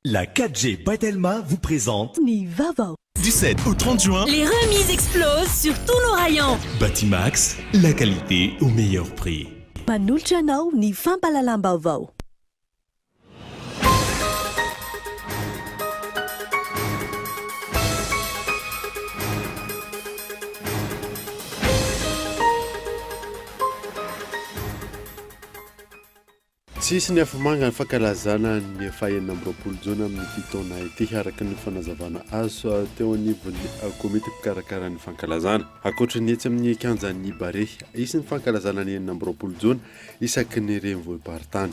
La 4G by Telma vous présente Ny vaovao. Du 7 au 30 juin, Les remises explosent sur tous nos rayons. Batimax, la qualité au meilleur prix. Manolotra anao ny fampahalalam-baovao. Tsy hisy ny afomanga ny fankalazana ny faha 26 jona amin'ity taona ity, araka ny fanazavana azo teo anivon'ny komity mpikarakara ny fankalazana. Ankoatra ny etsy amin'ny kianjan'ny Barea, hisy ny fankalazana ny 26 jona isaky ny renivohi-paritany.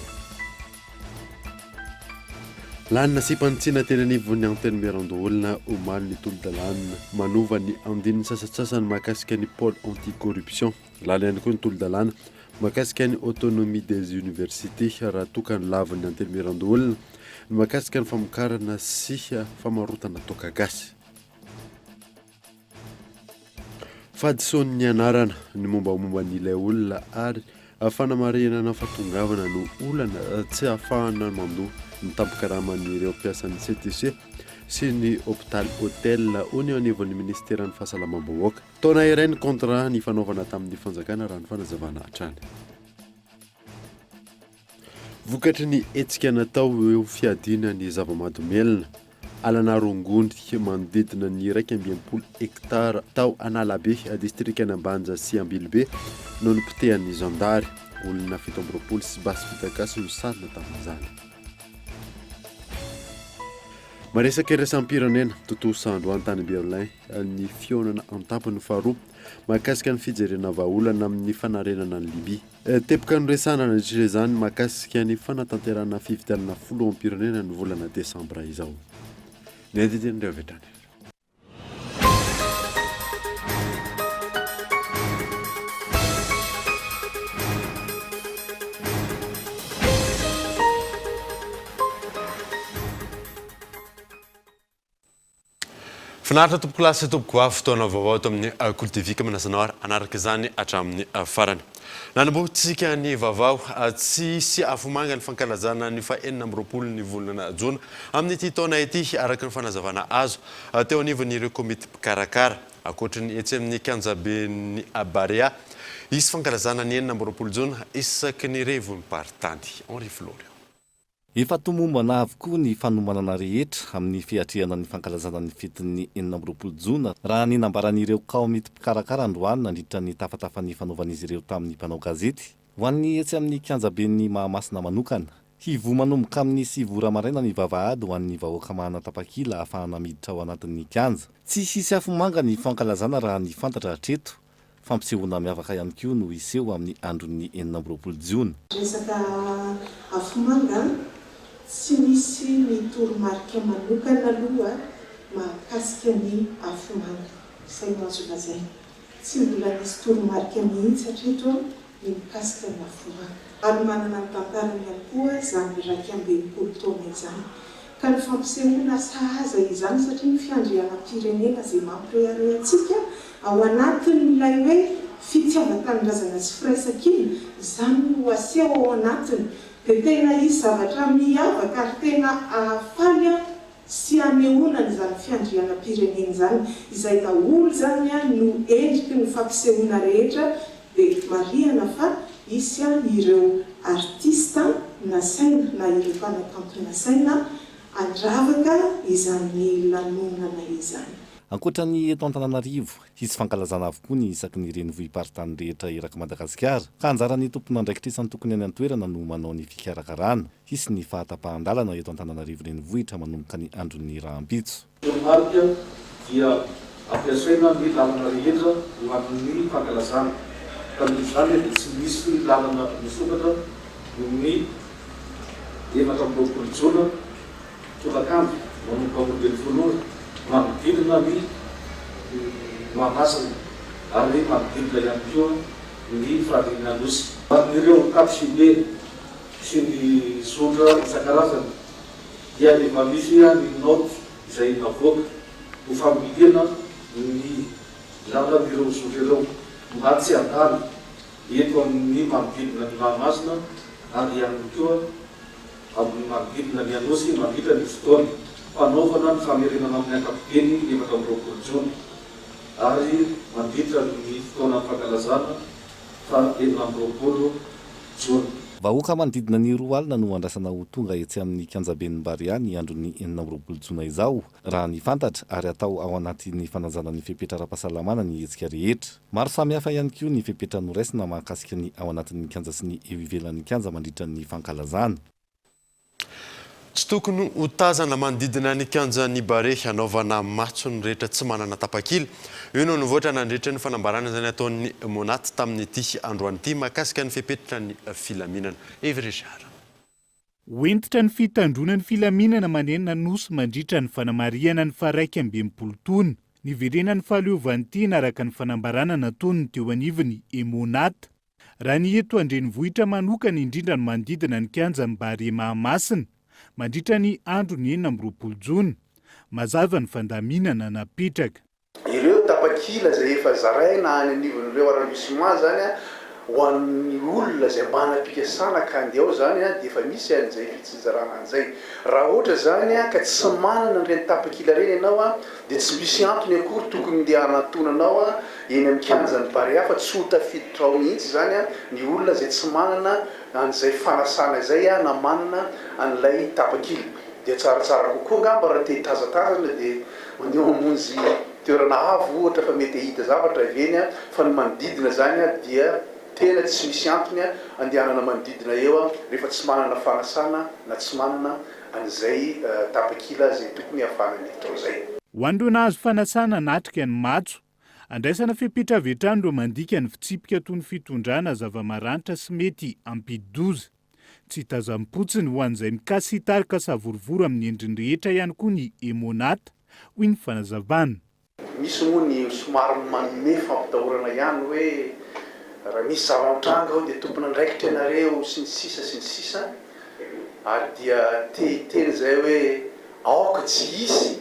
Lany nasiam-panitsiana teny anivon'ny Antenimierandoholona omaly ny tolo-dalàna manova ny andininy sasantsasany mahakasika ny pôle anti-corruption. Lany ihany koa ny tolo-dalàna mahakasika ny autonomie des universités raha toa ka nolavin'ny Antenimierandoholona ny mahakasika ny famokarana sy famarotana toaka gasy. Fahadisoan'ny anarana, ny mombamomba an'ilay olona ary fanamarihana ny fahatongavana no olana tsy ahafahana mandoa ny tambin-karaman'ireo mpiasan'ny CTC sy ny hopitaly Hotel, hoy ny eo anivon'ny minisiteran'ny Fahasalamam-bahoaka. Taona iray ny contrat nifanaovana tamin'ny fanjakana raha ny fanazavana hatrany. Vokatry ny hetsika natao eo fiadiana ny zava-mahadomelina, alana rongony manodidina ny 61 hektara tao Analabe, distrikan'Ambanja sy Ambilobe no nopotehan'ny zandary. Olona 27 sy basy vita gasy no sarona tamin'izany. Maresaka iraisam-pirenena, tontosa androany tany Berlin ny fihaonana an-tampony faharoa mahakasika ny fijerena vahaolana amin'ny fanarenana an'i Libya. Teboka noresahana nandritra izany mahakasika ny fanatanterahana fifidianana filoham-pirenena ny volana desambra izao. Ny andinindininy avy hatrany. Finaritra tompokolahy sy tompokovavy, fotoana vaovao ato amin'ny Kolo TV ka manasa anao ary hanaraka izany hatramin'ny farany. Nanombohantsika ny vaovao, tsy hisy afomanga ny fankalazana ny faha 26 ny volana jona amin'ity taona ity araka ny fanazavana azo teo anivon'ireo komity mpikarakara. Ankoatry ny etsy amin'ny kianjaben'ny Barea, hisy fankalazana ny 26 jona isaky ny revon'ny-paritany. Henri Florian. Efa tomombana avokoa ny fanomanana rehetra amin'ny fiatrehana ny fankalazana ny fetin'ny 26 jona, raha ny nambaran'ireo kaomity mpikarakara androany nandritra ny tafatafa nifanaovan'izy ireo tamin'ny mpanao gazety. Ho an'ny etsy amin'ny kianjaben'i Mahamasina manokana, hivoha manomboka amin'ny sivy ora maraina ny vavahady ho an'ny vahoaka manana tapakila ahafahana miditra ao anatin'ny kianja. Tsy hisy afomanga ny fankalazana raha ny fantatra hatreto, Fampisehoana miavaka ihany koa no hiseho amin'ny andron'ny 26 jiona. Resaka afomanga, tsy misy ny toromarika manokana aloha mahakasika ny afomanga. Izay no azo lazaina. Tsy mbola nisy toromarika mihitsy hatreto ny mikasika ny afomanga. Ary manana ny tantarany ihany koa izany 61 taona izany. Ka ny fampisehoana sahaza izany satria ny fiandrianam-pirenena izay mampirehareha antsika ao anatin'ilay hoe fitiavan-tanindrazana sy firaisankina, izany no ho aseho ao anatiny. Dia tena hisy zavatra miavaka ary tena hahafaly sy hanehoana an'izany fiandrianam-pirenena izany. Izay daholo izany no endriky ny fampisehoana rehetra Dia marihana fa hisy ireo artista nasaina na ireo mpanakanto nasaina handravaka izany lanonana izany. Ankoatra ny eto Antananarivo, hisy fankalazana avokoa ny isaky ny renivohi-paritany rehetra erak'i Madagasikara, ka anjaran'ny tompon'andraikitra isan-tokony any an-toerana no manao ny fikarakarana. Hisy ny fahatapahan-dalana eto Antananarivo renivohitra manomboka ny andron'ny rahampitso. Toromarika dia ampiasaina ny lalana rehetra ho an'ny fankalazana, ka noho izany dia tsy misy lalana misokatra ny 24 jona tolakandro manomboka 12 ora manodidina ny Mahamasina ary manodidina ihany koa ny farihin'Anosy. Amin'ireo taxibe sy ny zotra isan-karazany dia efa misy ny naoty izay navoaka ho familiana ny lalan'ireo zotra ireo mba tsy handalo eto amin'ny manodidina an'i Mahamasina ary ihany koa. amin'ny manodidina ny Anosy mandritra ny fotoana fanaovana ny famerenana amin'ny ankapobeny ny 24 jona ary mandritra ny fotoanan'ny fankalazana faha 26 jona. Vahoaka manodidina ny 20 no andrasana ho tonga etsy amin'ny kianjaben'ny Barea ny andron'ny 26 jona izao, raha ny fantatra, ary hatao ao anatin'ny fanajana ny fepetra ara-pahasalamana ny hetsika rehetra. Maro samihafa ihany koa ny fepetra noraisina mahakasika ny ao anatin'ny kianja sy ny eo ivelan'ny kianja mandritra ny fankalazana. Tsy tokony ho tazana manodidina ny kianjan'ny Barea hanaovana matso ny rehetra tsy manana tapakila. Io no nivoatra nandritra ny fanambarana izay nataon'ny Monat tamin'ity androany ity mahakasika ny fepetra ny filaminana. Yves Richard. Ho hentitra ny fitandroana ny filaminana manerana ny Nosy mandritra ny fanamarihana ny faha-61 taona niverenan'ny fahaleovantena araka ny fanambarana nataon'ny teo anivon'ny Emmonat. Raha ny eto an-drenivohitra manokana, indrindra ny manodidina ny kianjan'ny Barea Mahamasina, mandritra ny andron'ny 26 jona. Mazava ny fandaminana napetraka. Ireo tapakila izay efa zaraina any anivon'ireo arrondissement izany ho an'ny olona izay manam-pikasana ka handeha ao izany dia efa misy an'izay fitsinjarana an'izay. Raha ohatra izany ka tsy manana an'ireny tapakila ireny ianao dia tsy misy antony akory tokony ndeha hanantonanao eny amin'ny kianjan'ny Barea fa tsy ho tafiditra ao mihitsy izany ny olona izay tsy manana an'izay fanasana izay na manana an'ilay tapakila. Dia tsaratsara kokoa angamba raha te hitazatazana dia mandeha mamonjy toerana avo ohatra fa mety hahita zavatra avy eny fa ny manodidina izany dia tena tsy misy antony andehanana manodidina eo rehefa tsy manana fanasana na tsy manana an'izay tapakila izay tokony hahafahana miditra ao izay. Ho an'ireo nahazo fanasana hanatrika ny matso, andraisana fepetra avy hatrany ireo mandika ny fitsipika toy ny fitondrana zava-maranitra sy mety hampidi-doza. Tsy tazam-potsiny ho an'izay mikasa hitarika savorovoro amin'ny endriny rehetra ihany koa ny Emmonat, hoy ny fanazavana. Misy moa ny somary manome fampitahorana ihany hoe raha misy zava-mitranga ao dia tompon'andraikitra ianareo sy ny sisa sy ny sisa ary dia te hiteny izay hoe aoka tsy hisy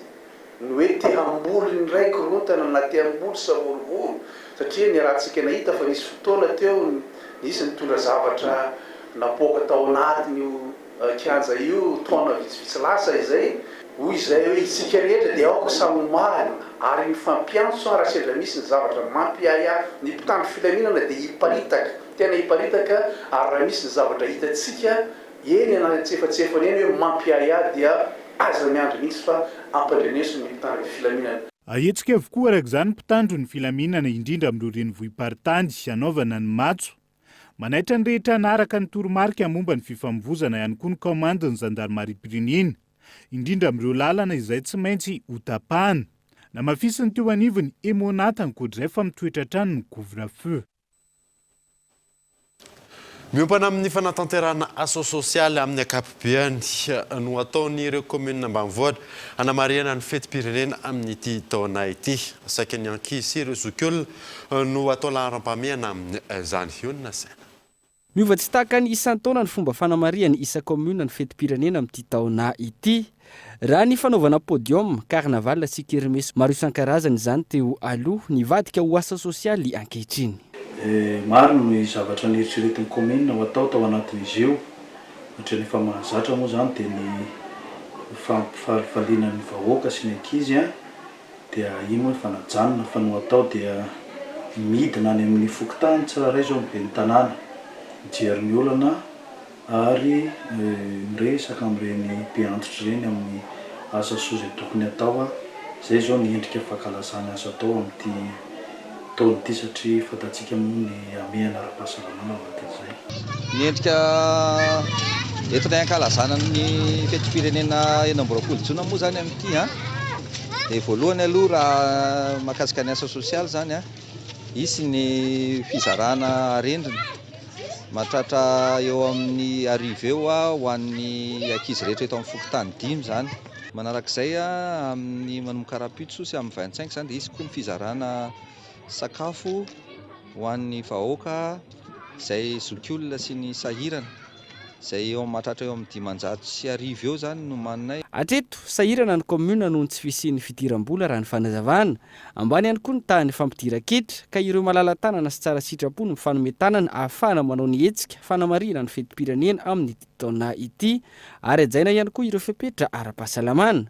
ny hoe te hamboly indray korontana na te hamboly savorovoro satria niarahantsika nahita fa nisy fotoana teo nisy nitondra zavatra napoaka tao anatin'io kianja io taona vitsivitsy lasa izay, hoy izay hoe isika rehetra dia aoka samy ho marina ary mifampiantso raha sendra misy ny zavatra mampiahiahy ny mpitandro filaminana dia hiparitaka, tena hiparitaka ary raha misy ny zavatra hitantsika eny anatsefatsefany eny hoe mampiahiahy dia aza miandry mihitsy fa ampandreneso ny mpitandro filaminana. Ahetsika avokoa araka izany mpitandro ny filaminana indrindra amin'ireo renivohi-paritany hanaovana ny matso Manaitra ny rehetra hanaraka ny toromarika momba ny fifamoivozana ihany koa ny kaomandin'ny zandarimariam-pirenena, indrindra amin'ireo lalana izay tsy maintsy hotapahana. Namafisin'ny teo anivon'ny Emmonat ankoatr'izay fa mitoetra hatrany ny couvre-feu. Miompana amin'ny fanatanterahana asa sosialy amin'ny ankapobeany no ataon'ireo kaominina ambanivohitra hanamarihana ny fetim-pirenena amin'ity taona ity. Saika ny ankizy sy ireo zokiolona no atao laharam-pahamehana amin'izany. Ionona saina. Miova tsy tahaka ny isan-taona ny fomba fanamarihan'ny isan-kaominina ny fetim-pirenena amin'ity taona ity. Raha ny fanaovana podium, carnaval sy kermesy maro isan-karazany izany teo aloha, nivadika ho asa sosialy ankehitriny. Maro ny zavatra neritreretin'ny kaominina ho atao tao anatin'izy io, ohatran'ny efa mahazatra moa izany dia ny fampifalifaliana ny vahoaka sy ny ankizy dia iny moa efa najanona fa no atao dia midina any amin'ny fokontany tsirairay izao ny ben'ny tanàna mijery ny olana ary miresaka amin'ireny be antitra ireny amin'ny asa soa izay tokony hatao, izay izao ny endrika fankalazana azo atao amin'ity taona ity satria fantatsika moa ny hamehana ara-pahasalamana ao anatin'izay. Ny endrika entinay ankalazana ny fetim-pirenena 26 jona moa izany amin'ity an, dia voalohany aloha raha mahakasika ny asa sosialy izany an, hisy ny fizarana arendrina mahatratra eo amin'ny arivo eo ho an'ny ankizy rehetra eto amin'ny fokontany dimy izany. Manarak'izay amin'ny manomboka rahampitso sy amin'ny 25 izany dia hisy koa ny fizarana sakafo ho an'ny vahoaka izay zokiolona sy ny sahirana. Izay eo amin'ny mahatratra eo amin'ny 1500 eo izany no omaninay. Hatreto, sahirana ny kaominina noho ny tsy fisian'ny fidiram-bola raha ny fanazavana. Ambany ihany koa ny tahan'ny fampidiran-ketra, ka ireo malala-tanana sy tsara sitrapo no mifanome tanana ahafahana manao ny hetsika fanamarihana ny fetim-pirenena amin'ity taona ity ary hajaina ihany koa ireo fepetra ara-pahasalamana.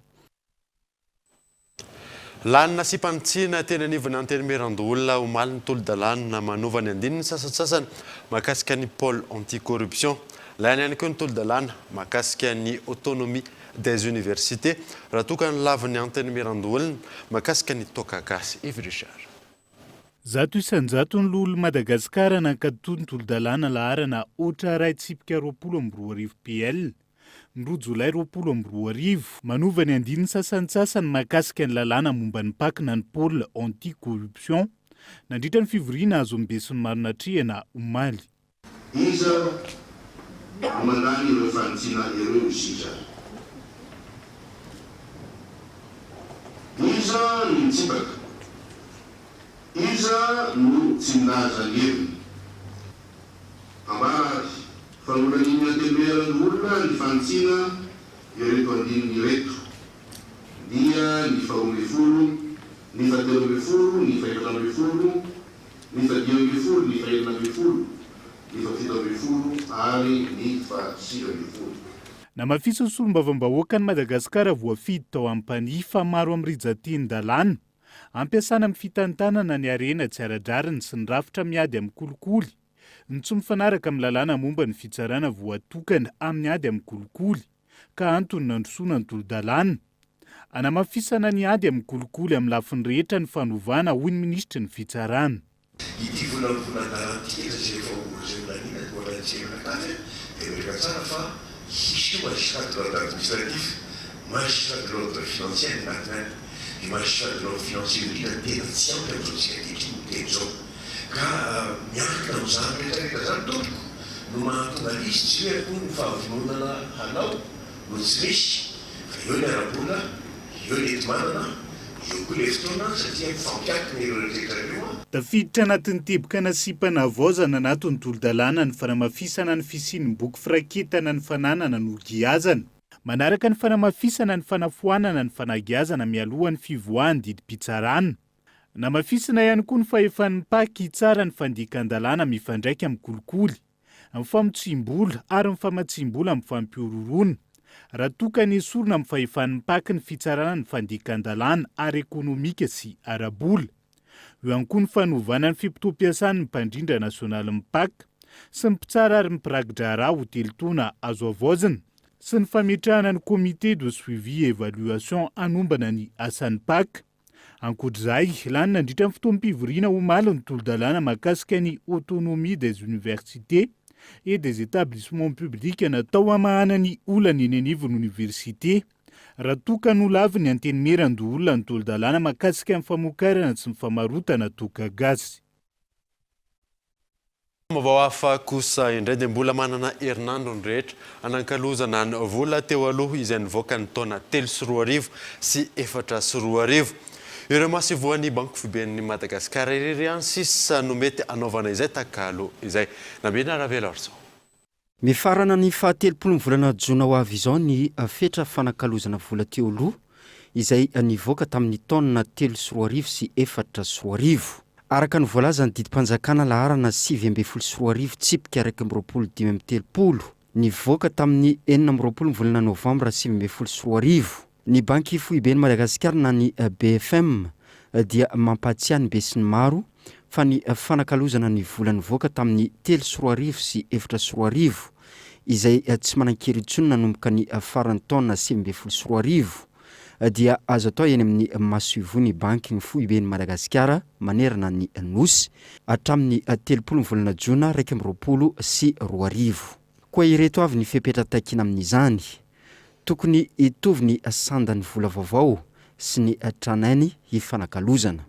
Lany nasiam-panitsiana teny anivon'ny Antenimierandoholona omaly ny tolo-dalàna manova ny andininy sasantsasany mahakasika ny pôle anti-corruption. Lany ihany koa ny tolo-dalàna mahakasika ny autonomie des universités raha toa ka nolavin'ny Antenimierandoholona mahakasika ny toaka gasy. Yves Richard. 100% ny loholon'i Madagasikara nankatò ny tolo-dalàna laharana Otra iray tsipika 2020 PL Ny roa jolay 2020, manova ny andininy sasantsasany mahakasika ny lalàna momba ny Pac na ny Pôle anti-corruption, nandritra ny fivoriana azon'ny besinimaro natrehina omaly. Iza no mandany ireo fanitsiana ireo isika? Iza no mitsipaka? Iza no tsy milaza ny heviny? Ambara ary fa nolanian'ny Antenimierandoholona ny fanitsiana ireto andininy ireto, dia ny faharoa ambin'ny folo, ny fahatelo ambin'ny folo, ny fahefatra ambin'ny folo, ny fahadimy ambin'ny folo, ny fahenina ambin'ny folo, ny fahafito ambin'ny folo ary ny fahasivy ambin'ny folo. Namafisin'ny solombavambahoakan'i Madagasikara voafidy tao Ampanihy fa maro amin'ny rijan-tenin-dalàna ampiasana amin'ny fitantanana ny harena tsy ara-drariny sy ny rafitra miady amin'ny kolikoly ny tsy mifanaraka amin'ny lalàna momba ny fitsarana voatokana amin'ny ady amin'ny kolikoly ka antony nandrosoana ny tolo-dalàna hanamafisana ny ady amin'ny kolikoly amin'ny lafiny rehetra ny fanovana, hoy ny minisitry ny Fitsarana. Ity volavolan-dalàna ity efa izay efa ho izay nolaniana dia mbola nijerena tany dia mipetraka tsara fa hisy io magistrat de l'ordre administratif, magistrat de l'ordre financier any anatiny any. Io magistrat de l'ordre financier io indrindra no tena tsy ampy amin'izao tsika ankehitriny miteny izao. Ka miankina amin'izany rehetra rehetra izany tompoko no mahatonga an'izy tsy hoe akory ny fahavononana hanao no tsy misy fa eo ny ara-bola, eo ny enti-manana, eo koa ilay fotoana satria mifampiankina ireo rehetra rehetra ireo an. Tafiditra anatin'ny teboka nasiam-panavaozana anatin'ny tolo-dalàna ny fanamafisana ny fisian'ny boky firaketana ny fananana nogiazana. Manaraka ny fanamafisana ny fanafoanana ny fanagiazana mialoha ny fivoahan'ny didim-pitsarana. Namafisina ihany koa ny fahefan'ny Pac hitsara ny fandikan-dalàna mifandraika amin'ny kolikoly, ny famotsiam-bola ary ny famatsiam-bola amin'ny fampihorohoroana, raha toa ka nesorina amin'ny fahefan'ny Pac ny fitsarana ny fandikan-dalàna ara-ekonomika sy ara-bola. Eo ihany koa ny fanovana ny fe-potoam-piasan'ny mpandrindra nasionalin'ny Pac sy ny mpitsara ary ny mpiraki-draharaha ho telo taona azo havaozina, sy ny fametrahana ny Comité de suivi et évaluation hanombana ny asan'ny Pac. Ankoatra izay, lany nandritra ny fotoam-pivoriana omaly ny tolo-dalàna mahakasika ny autonomie des universités et des établissements publics natao hamahana ny olana eny anivon'ny oniversite raha toa ka nolavin'ny Antenimierandoholona ny tolo-dalàna mahakasika ny famokarana sy ny famarotana toaka gasy. Vaovao hafa kosa indray dia mbola manana herinandro ny rehetra hanankalozana ny vola teo aloha izay nivoaka ny taona 2003 sy 2004. Ireo masoivohon'ny Banky Foiben'i Madagasikara irery ihany sisa no mety hanaovana izay takalo izay. Nambina Raveloarison. Mifarana ny fahatelopolo ny volana jona ho avy izao ny fetra fanakalozana vola teo aloha izay nivoaka tamin'ny taona 2003 sy 2004. Araka ny voalazan'ny didim-panjakana laharana 2019 tsipika 21 35 nivoaka tamin'ny 26 ny volana novambra 2019, Ny Banky Foiben'i Madagasikara na ny BFM dia mampahatsiahy ny besinimaro fa ny fanakalozana ny vola nivoaka tamin'ny 2003 sy 2004 izay tsy manan-kery intsony nanomboka ny faran'ny taona 2019 dia azo atao eny amin'ny masoivoho ny Banky Foiben'i Madagasikara manerana ny Nosy hatramin'ny 30 ny volana jona 2021. Koa ireto avy ny fepetra takiana amin'izany. Tokony hitovy ny sandan'ny vola vaovao sy ny tranainy hifanakalozana.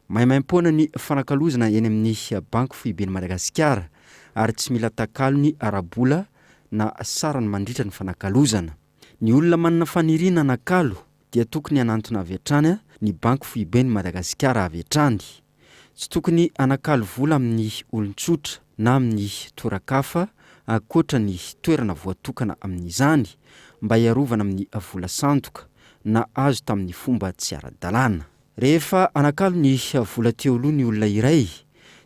Maimaimpoana ny fanakalozana eny amin'ny Banky Foiben'i Madagasikara ary tsy mila takalony ara-bola na sarany mandritra ny fanakalozana. Ny olona manana faniriana hanakalo dia tokony hanantona avy hatrany ny Banky Foiben'i Madagasikara avy hatrany. Tsy tokony hanakalo vola amin'ny olon-tsotra na amin'ny toeran-kafa ankoatra ny toerana voatokana amin'izany mba hiarovana amin'ny vola sandoka na azo tamin'ny fomba tsy ara-dalàna. Rehefa hanakalo ny vola teo aloha ny olona iray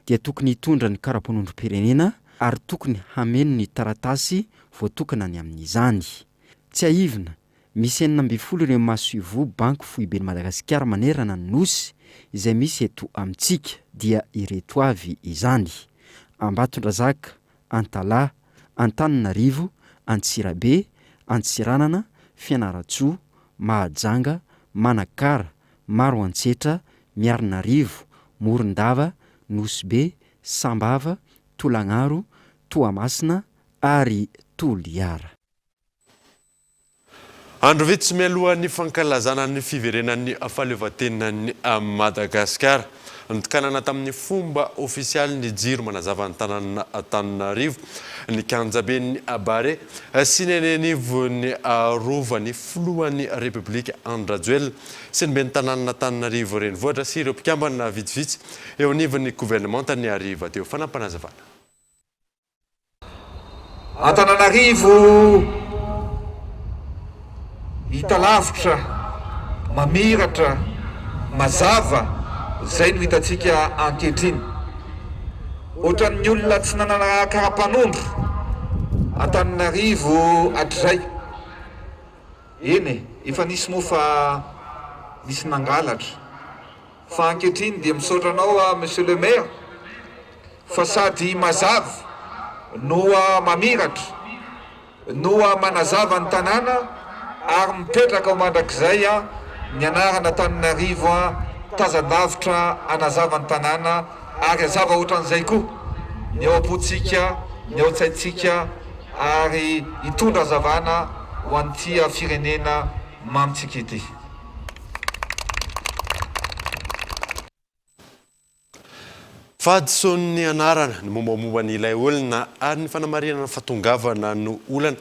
dia tokony hitondra ny kara-panondrom-pirenena ary tokony hameno ny taratasy voatokana ny amin'izany. Tsiahivina, misy 16 ireo masoivoho Banky Foiben'i Madagasikara manerana ny Nosy izay misy eto amintsika dia ireto avy izany, Ambatondrazaka, Antalaha, Antananarivo, Antsirabe, Antsiranana, Fianarantsoa, Mahajanga, Manakara, Maroantsetra, Miarinarivo, Morondava, Nosy Be, Sambava, Tolagnaro, Toamasina ary Toliara. Andro vitsy mialohan'ny fankalazana ny fiverenan'ny fahaleovantenan'i Madagasikara. Notokanana tamin'ny fomba ofisialy ny jiro manazava ny tanànan'Antananarivo, ny kianjaben'ny Barea sy ny eny anivon'ny Rovan'ny filohan'ny Repoblika Andry Rajoelina sy ny ben'ny tanànan'Antananarivo Renivohitra sy ireo mpikambana vitsivitsy eo anivon'ny governemanta ny hariva teo. Fanampinazavana. Antananarivo hita lavitra, mamiratra, mazava, izay no hitantsika ankehitriny. Ohatran'ny olona tsy nanana kara-panondro Antananarivo hatrizay. Eny e, efa nisy moa fa nisy nangalatra. Fa ankehitriny dia misaotra anao aho Monsieur le Maire fa sady mazava no mamiratra no manazava ny tanàna ary mipetraka ho mandrakizay ny anarana Antananarivo tazan-davitra hanazava ny tanàna ary hazava ohatran'izay koa ny ao am-pontsika, ny ao an-tsaintsika ary hitondra hazavana ho an'ity firenena mamintsika ity. Fahadisoan'ny anarana, ny mombamomba an'ilay olona ary ny fanamarihana ny fahatongavana no olana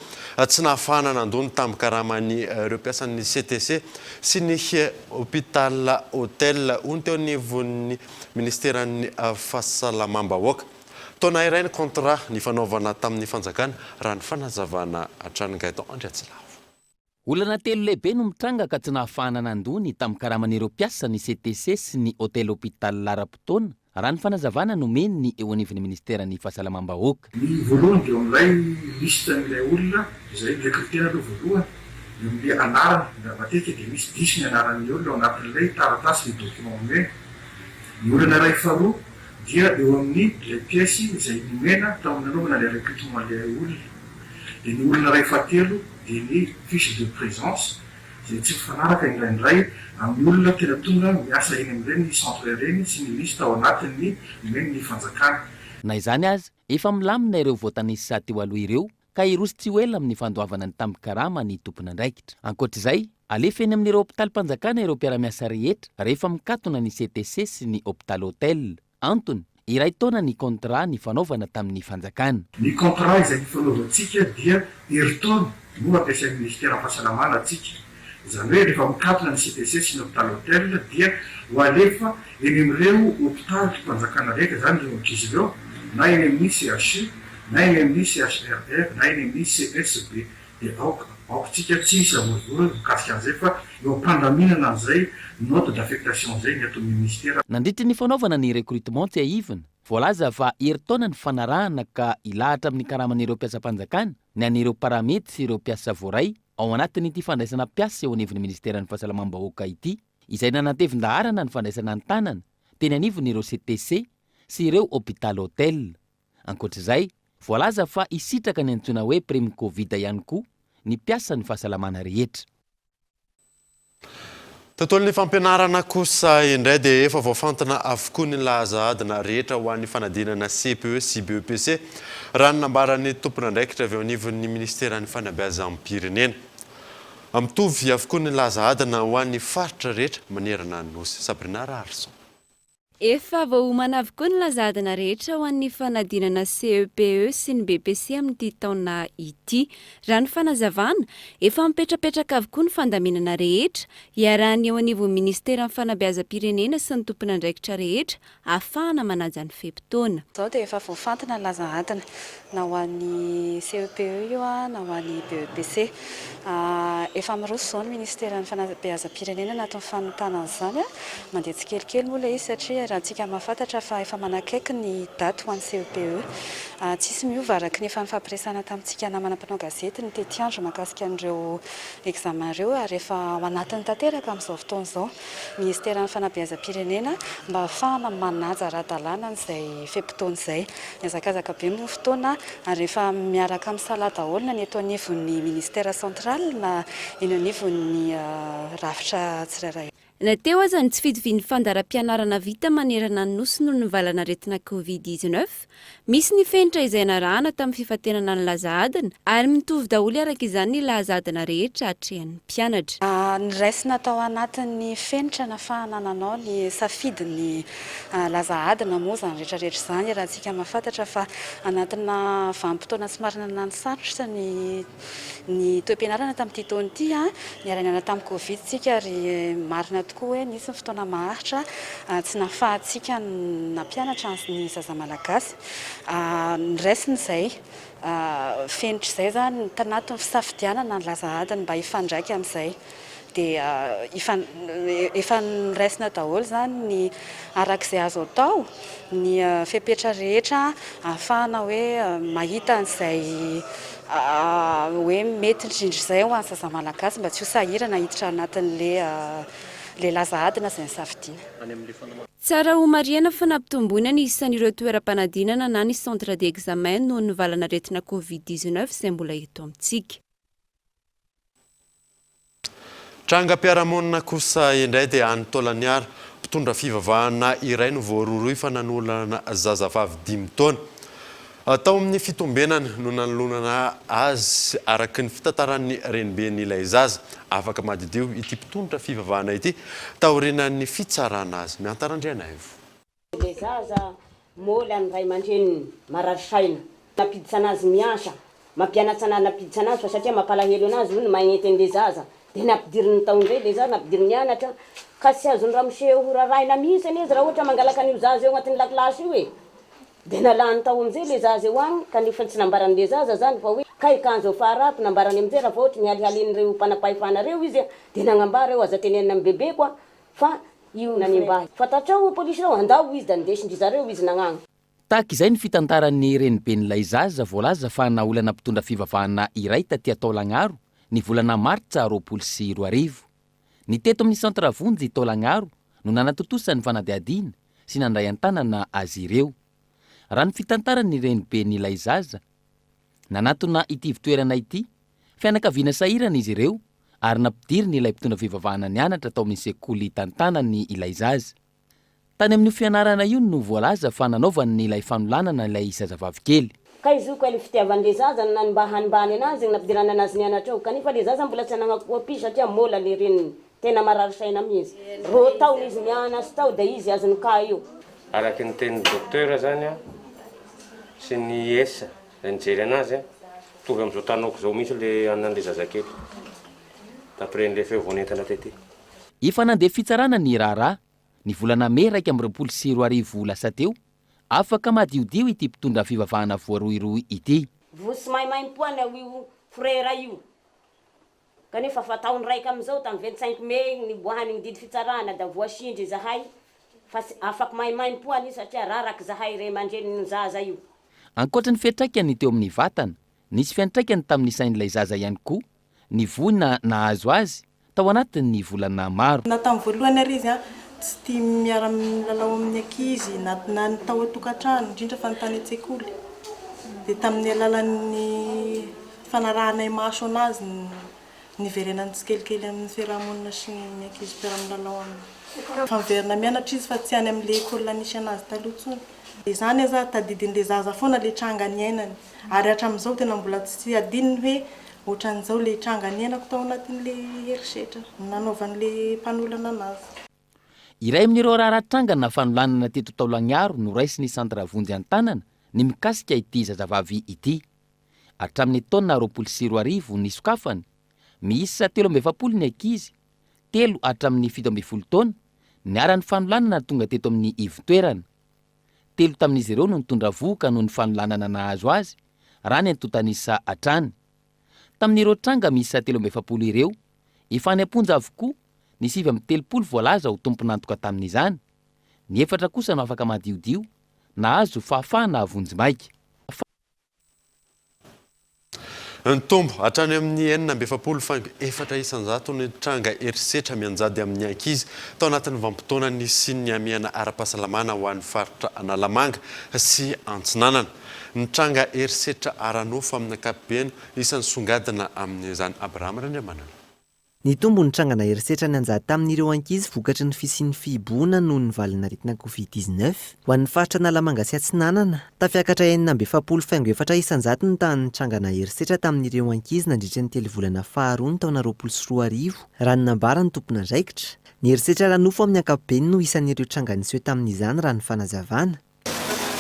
tsy nahafahana nandoa ny tambin-karaman'ireo mpiasan'ny CTC sy ny Hôpital Hotel, hoy ny teo anivon'ny minisiteran'ny Fahasalamam-bahoaka. Taona iray ny contrat nifanaovana tamin'ny fanjakana, raha ny fanazavana hatrany. Gaëtan Andriatsilavo. Olana telo lehibe no mitranga ka tsy nahafahana nandoa ny tambin-karaman'ireo mpiasa ny CTC sy ny Hotel Hopital ara-potoana, raha ny fanazavana nomeny ny eo anivon'ny minisiteran'ny Fahasalamam-bahoaka. Ny voalohany dia eo amin'ilay liste an'ilay olona izay ni-recruter-na aloha voalohany, eo amin'ilay anarana, matetika dia misy diso ny anaran'ny olona ao anatin'ilay taratasy, ilay document omena. Ny olana iray faharoa dia eo amin'ny ilay pièce izay nomena tamin'ny nanaovana ilay recrutement ilay olona. Dia ny olona iray fahatelo dia ny fiche de présence izay tsy mifanaraka indraindray amin'ny olona tena tonga miasa eny amin'ireny centre ireny sy ny liste ao anatin'ny omen'ny fanjakana. Na izany aza, efa milamina ireo voatanisa teo aloha ireo ka hiroso tsy ho ela amin'ny fandoavana ny tambin-karama ny tompon'andraikitra. Ankoatra izay, alefa eny amin'ireo hopitalim-panjakana ireo mpiara-miasa rehetra rehefa mikatona ny CTC sy ny hopitaly Hotel. Antony, iray taona ny contrat nifanaovana tamin'ny fanjakana. Ny contrat izay nifanaovantsika dia herintaona no ampiasain'ny minisiteram-pahasalamana antsika. Izany hoe rehefa mikatona ny CTC sy ny hôpital Hotel dia ho alefa eny amin'ireo hopitalim-panjakana rehetra izany ireo ankizy ireo na eny amin'ny CHU na eny amin'ny CHRR na eny amin'ny CSB. Dia aoka, aoka tsika tsy hisavorovoro mikasika an'izay fa eo am-pandaminana an'izay note d'affectation izay ny ato amin'ny minisitera. Nandritry ny fanaovana ny recrutement tsiahivina, voalaza fa herintaona ny fanarahana ka hilahatra amin'ny karaman'ireo mpiasam-panjakana ny an'ireo paramedy sy ireo mpiasa voaray ao anatin'ity fandraisana mpiasa eo anivon'ny minisiteran'ny Fahasalamam-bahoaka ity, izay nanatevin-daharana ny fandraisana an-tanana teny anivon'ireo CTC sy ireo hopitaly hotel. Ankoatra izay, voalaza fa hisitraka ny antsoina hoe prime Covid ihany koa ny mpiasan'ny fahasalamana rehetra. Tontolon'ny fampianarana kosa indray dia efa voafantina avokoa ny laza adina rehetra ho an'ny fanadinana CPE sy BEPC, raha ny nambaran'ny tompon'andraikitra avy eo anivon'ny minisiteran'ny fanabeazam-pirenena. Mitovy avokoa ny laza adina ho an'ny faritra rehetra manerana ny Nosy. Sabrina Raharison. Efa voaomana avokoa ny laza adina rehetra ho an'ny fanadinana CEPE sy ny BEPC amin'ity taona ity. Raha ny fanazavana, efa mipetrapetraka avokoa ny fandaminana rehetra, iarahan'ny eo anivon'ny minisiteran'ny fanabeazam-pirenena sy ny tompon'andraikitra rehetra ahafahana manaja ny fe-potoana. Izao dia efa voafantina ny laza adina, na ho an'ny CEPE io na ho an'ny BEPC. Efa miroso izao ny minisiteran'ny fanabeazam-pirenena anatin'ny fanontana an'izany. Mandeha tsikelikely moa ilay izy satria raha antsika mahafantatra fa efa manakaiky ny daty ho an'ny CEPE. Tsisy miova araka ny efa nifampiresahana tamintsika namana mpanao gazety ny tetiandro mahakasika an'ireo examen ireo ary efa ao anatiny tanteraka amin'izao fotoana izao Minisiteran'ny Fanabeazam-pirenena mba hahafahana manaja ara-dalàna an'izay fe-potoana izay. Mihazakazaka be moa ny fotoana ary efa miaraka misalahy daholo na ny eto anivon'ny Ministère central na eny anivon'ny rafitra tsirairay. Na teo aza ny tsy fitovian'ny fandaharam-pianarana vita manerana ny Nosy noho ny valanaretina Covid 19, misy ny fenitra izay narahana tamin'ny fifantenana ny laza adina ary mitovy daholo araka izany ny laza adina rehetra atrehan'ny mpianatra. Noraisina tao anatin'ny fenitra nafahana nanao ny safidy ny laza adina moa izany rehetra rehetra izany raha antsika mahafantatra fa anatina vanim-potoana somary nanano sarotra ny Ny toe-pianarana tamin'ity taona ity, niara-niaina tamin'ny Covid isika ary marina tokoa hoe nisy ny fotoana maharitra tsy nahafahantsika nampianatra ny zaza malagasy. Noraisina izay fenitra izay izany tanatin'ny fisafidianana ny laza adiny mba hifandraika amin'izay. Dia efa noraisina daholo izany ny araka izay azo atao, ny fepetra rehetra ahafahana hoe mahita an'izay hoe mety indrindra izay ho an'ny zaza malagasy mba tsy ho sahirana hiditra anatin'ilay laza adina izay nosafidiana. Tsara homarihana fa nampitomboina ny isan'ireo toeram-panadinana na ny centre d'examen noho ny valanaretina covid 19 izay mbola eto amintsika. Trangam-piarahamonina kosa indray dia any Taolagnaro, mpitondra fivavahana iray no voarohirohy fa nanolana zazavavy dimy taona. Tao amin'ny fitombenana no nanolonana azy araka ny fitantaran'ny reniben'ilay zaza. Afaka madiodio ity mpitondra fivavahana ity taorianan'ny fitsarana azy. Mihanta Randrianaivo. Le zaza môla ny ray aman-dreniny marary saina, nampiditra anazy miasa, mampianatra anazy nampiditra anazy fa satria mampalahelo anazy hono magnenty an'le zaza de nampidiriny tao indray le zaza nampidiriny nianatra ka tsy azon'ny ramose ho rarahina mihitsy anie izy raha ohatra mangalaka an'io zaza io agnatin'ny lakilasy io e! de nalany tao amizay le zaza eo agny kanefa tsy nambaran'le zaza zany fa hoe kay kanjo afara ato nambarany amizay raha vao ohatra nihalihalin'ireo mpanam-pahefana reo izy de nagnambara eo aza tenenina am bebeko a Fa io nanimba ahy. Fantatrao o polisy reo, andao izy da nindesindry zareo izy nagnagny. Tahaka izay ny fitantaran'ny reniben'ilay zaza voalaza fa naolana mpitondra fivavahana iray taty Taolagnaro ny volana martsa 2020. Ny teto amin'ny Centre Vonjy Taolagnaro no nanatontosa ny fanadihadiana sy nandray an-tanana azy ireo. Raha ny fitantaran'ny reniben'ilay zaza, nanatona ity ivon-toerana ity, fianakaviana sahirana izy ireo ary nampidiriny ilay mpitondra fivavahana nianatra tao amin'ny sekoly tantanany ilay zaza. Tany amin'io fianarana io no voalaza fa nanaovany ilay fanolanana ilay zazavavy kely. Ka izy io kay le fitiavan'le zaza no nanimba hanimbany anazy nampidirana anazy nianatra ao kanefa le zaza mbola tsy anagna copie satria môla le reniny tena marary saina mihintsy roa taona izy nianatra tao de izy azony cas io. Araky ny tenin'ny docteur zany an, sy ny IS zay nijery anazy an, mitovy amin'izao tanaoko izao mihitsy le anan'le zazakely, d'après an'le feo vao nentina tety. Efa nandeha fitsarana ny raharaha, ny volana mey 2021 lasa teo, afaka madiodio ity mpitondra fivavahana voarohirohy ity. Vosy maimaimpoana io frère io. Kanefa fa taona raika amin'izao, tamin'ny 25 mai igny niboahany igny didy fitsarana da voasindry izahay fa tsy afaky maimaimpoana io satria raraky zahay ray aman-drenin'io zaza io. Ankoatra ny fiantraikany teo amin'ny vatana, nisy fiantraikany tamin'ny sain'ilay zaza ihany koa ny voina nahazo azy tao anatin'ny volana maro. Na tamin'ny voalohany ary izy tsy tia miara-milalao amin'ny ankizy na na ny tao an-tokantrano, indrindra fa ny tany an-tsekoly. Dia tamin'ny alalan'ny fanarahanay maso anazy no niverenany tsikelikely amin'ny fiaraha-monina sy ny ankizy mpiara-milalao aminy. Efa miverina mianatra izy fa tsy any amin'ilay école nisy anazy taloha intsony. Izany aza tadidin'ilay zaza foana ilay tranga niainany. Ary hatramin'izao tena mbola tsy adinony hoe ohatran'izao ilay tranga niainako tao anatin'ilay herisetra nanaovan'ilay mpanolana anazy. Iray amin'ireo raharaha trangana fanolanana teto Taolagnaro noraisin'ny Centre Vonjy an-tanana ny mikasika ity zazavavy ity. Hatramin'ny taona 2020 nisokafany, miisa 43 ny ankizy, telo hatramin'ny 17 taona, niharan'ny fanolanana tonga teto amin'ny ivon-toerana. Telo tamin'izy ireo no nitondra vohoka noho ny fanolanana nahazo azy, raha ny antontan'isa hatrany. Tamin'ireo tranga miisa 43 ireo, efa any am-ponja avokoa ny 39 voalaza ho tompon'antoka tamin'izany, ny efatra kosa no afaka madiodio, nahazo fahafahana vonjimaika. Nitombo hatrany amin'ny 46 faingo 4% ny tranga herisetra mianjady amin'ny ankizy tao anatin'ny vanim-potoana nisian'ny hamehana ara-pahasalamana ho an'ny faritra Analamanga sy Antsinanana. Ny tranga herisetra ara-nofo amin'ny ankapobeny isan'ny songadina amin'izany Abraham Randriamanana. Nitombo ny trangana herisetra nianjady tamin'ireo ankizy vokatry ny fisian'ny fihibohana noho ny valin'aretina Covid 19. Ho an'ny faritra Analamanga sy Atsinanana, tafiakatra 46 faingo 4% ny tahan'ny trangana herisetra tamin'ireo ankizy nandritra ny telo volana faharoa ny taona 2020, raha ny nambaran'ny tompon'andraikitra. Ny herisetra ara-nofo amin'ny ankapobeny no isan'ireo tranga niseho tamin'izany raha ny fanazavana.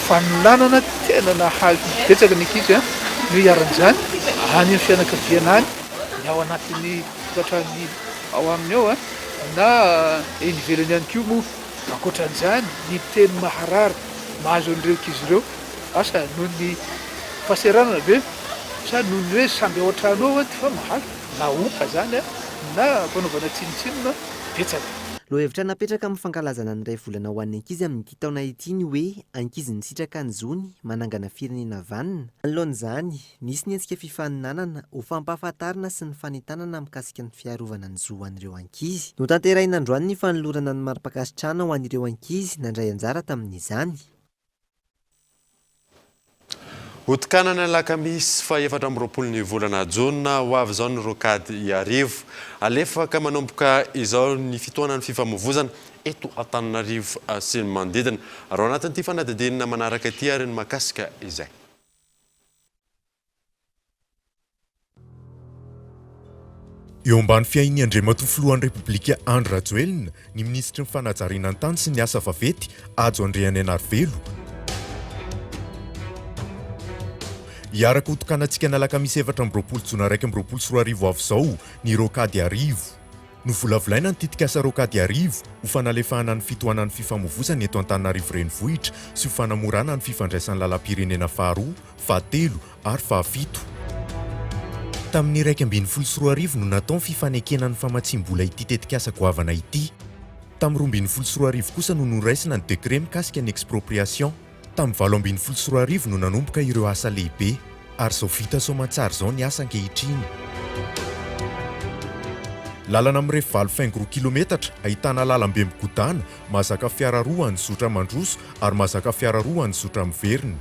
Fanolanana tena nahazo betsaka ny ankizy no iharan'izany any amin'ny fianakaviana any, ny ao anatin'ny tokantrano ao aminy ao na eny ivelany ihany koa moa. Ankoatran'izany, ny teny maharary mahazo an'ireo ankizy ireo, asa noho ny fahasahiranana ve sa noho ny hoe samby ao an-trano ao dia efa mahazo na ompa izany na fanaovana tsinontsinona betsaka. Lohahevitra napetraka amin'ny fankalazana ny iray volana ho an'ny ankizy amin'ity taona ity ny hoe Ankizy nisitraka ny zony, manangana firenena vanona. Manoloana izany, nisy ny hetsika fifaninanana ho fampahafantarana sy ny fanentanana mikasika ny fiarovana ny zo ho an'ireo ankizy. Notanterahina androany ny fanolorana ny mari-pankasitrahana ho an'ireo ankizy nandray anjara tamin'izany. Hotokanana ny alakamisy faha 24 ny volana jona ho avy izao ny Rocade Iarivo. Alefaka manomboka izao ny fitohanan'ny fifamoivozana eto Antananarivo sy ny manodidina. Ary ao anatin'ity fanadihadiana manaraka ity ary ny mahakasika izay. Eo ambany fiahian'ny Andriamatoa Filohan'ny Repoblika Andry Rajoelina, ny Minisitry ny Fanajariana ny Tany sy ny Asa Vaventy, Hajo Andrianainarivelo. Hiaraka hotokanantsika ny alakamisy 24 jona 2021 ho avy izao ny Rocade Iarivo. Novolavolaina ny tetikasa Rocade Iarivo ho fanalefahana ny fitohanan'ny fifamoivozana eto Antananarivo Renivohitra sy ho fanamorana ny fifandraisan'ny lalam-pirenena faharoa, fahatelo ary fahafito. Tamin'ny 2011 no natao ny fifanekena ny famatsiam-bola ity tetikasa goavana ity. Tamin'ny 2012 kosa no noraisina ny décret mikasika ny expropriation. Tamin'ny 2018 no nanomboka ireo asa lehibe, ary izao vita soamantsara izao ny asa ankehitriny. Lalana mirefy valo faingo roa kilometatra, ahitana lalambe migodàna, mahazaka fiara roa an'ny zotra mandroso ary mahazaka fiara roa an'ny zotra miverina.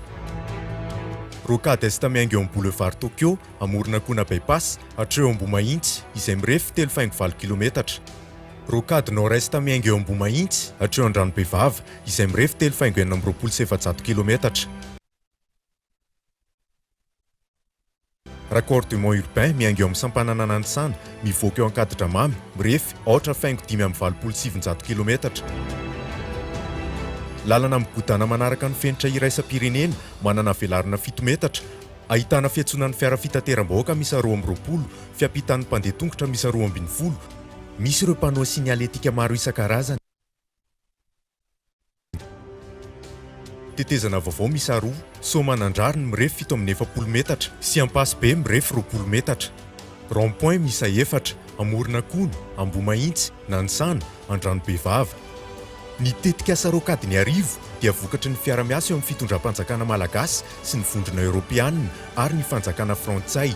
Rocade Est miainga eo amin'ny Boulevard Tokyo, amoron'Ankona Bypass, hatreo Ambohimahintsy, izay mirefy telo faingo valo kilometatra. Rocade Nord Est miainga eo Ambohimahintsy, hatreo Andranobevava, izay mirefy telo faingo 426 kilometatra. Raccordement urbain miainga eo amin'ny sampanana Nanisana, mivoaka eo Ankadidramamy, mirefy aotra faingo 985 kilometatra. Lalana migodàna manaraka ny fenitra iraisam-pirenena, manana velarana fito metatra, ahitana fiantsonan'ny fiara fitateram-bahoaka miisa 22, fiampitan'ny mpandeha tongotra miisa 12, misy ireo panneaux signalétique maro isan-karazany. Tetezana vaovao miisa roa, Soamanandrariny mirefy 47 metatra sy Ampasibe mirefy 20 metatra. Rond point miisa efatra, Amoronakona, Ambohimahintsy, Nanisana, Andranobevava. Ny tetikasa Rocade Iarivo dia vokatry ny fiara-miasa eo amin'ny fitondram-panjakana malagasy sy ny Vondrona Eoropeanina ary ny fanjakana frantsay.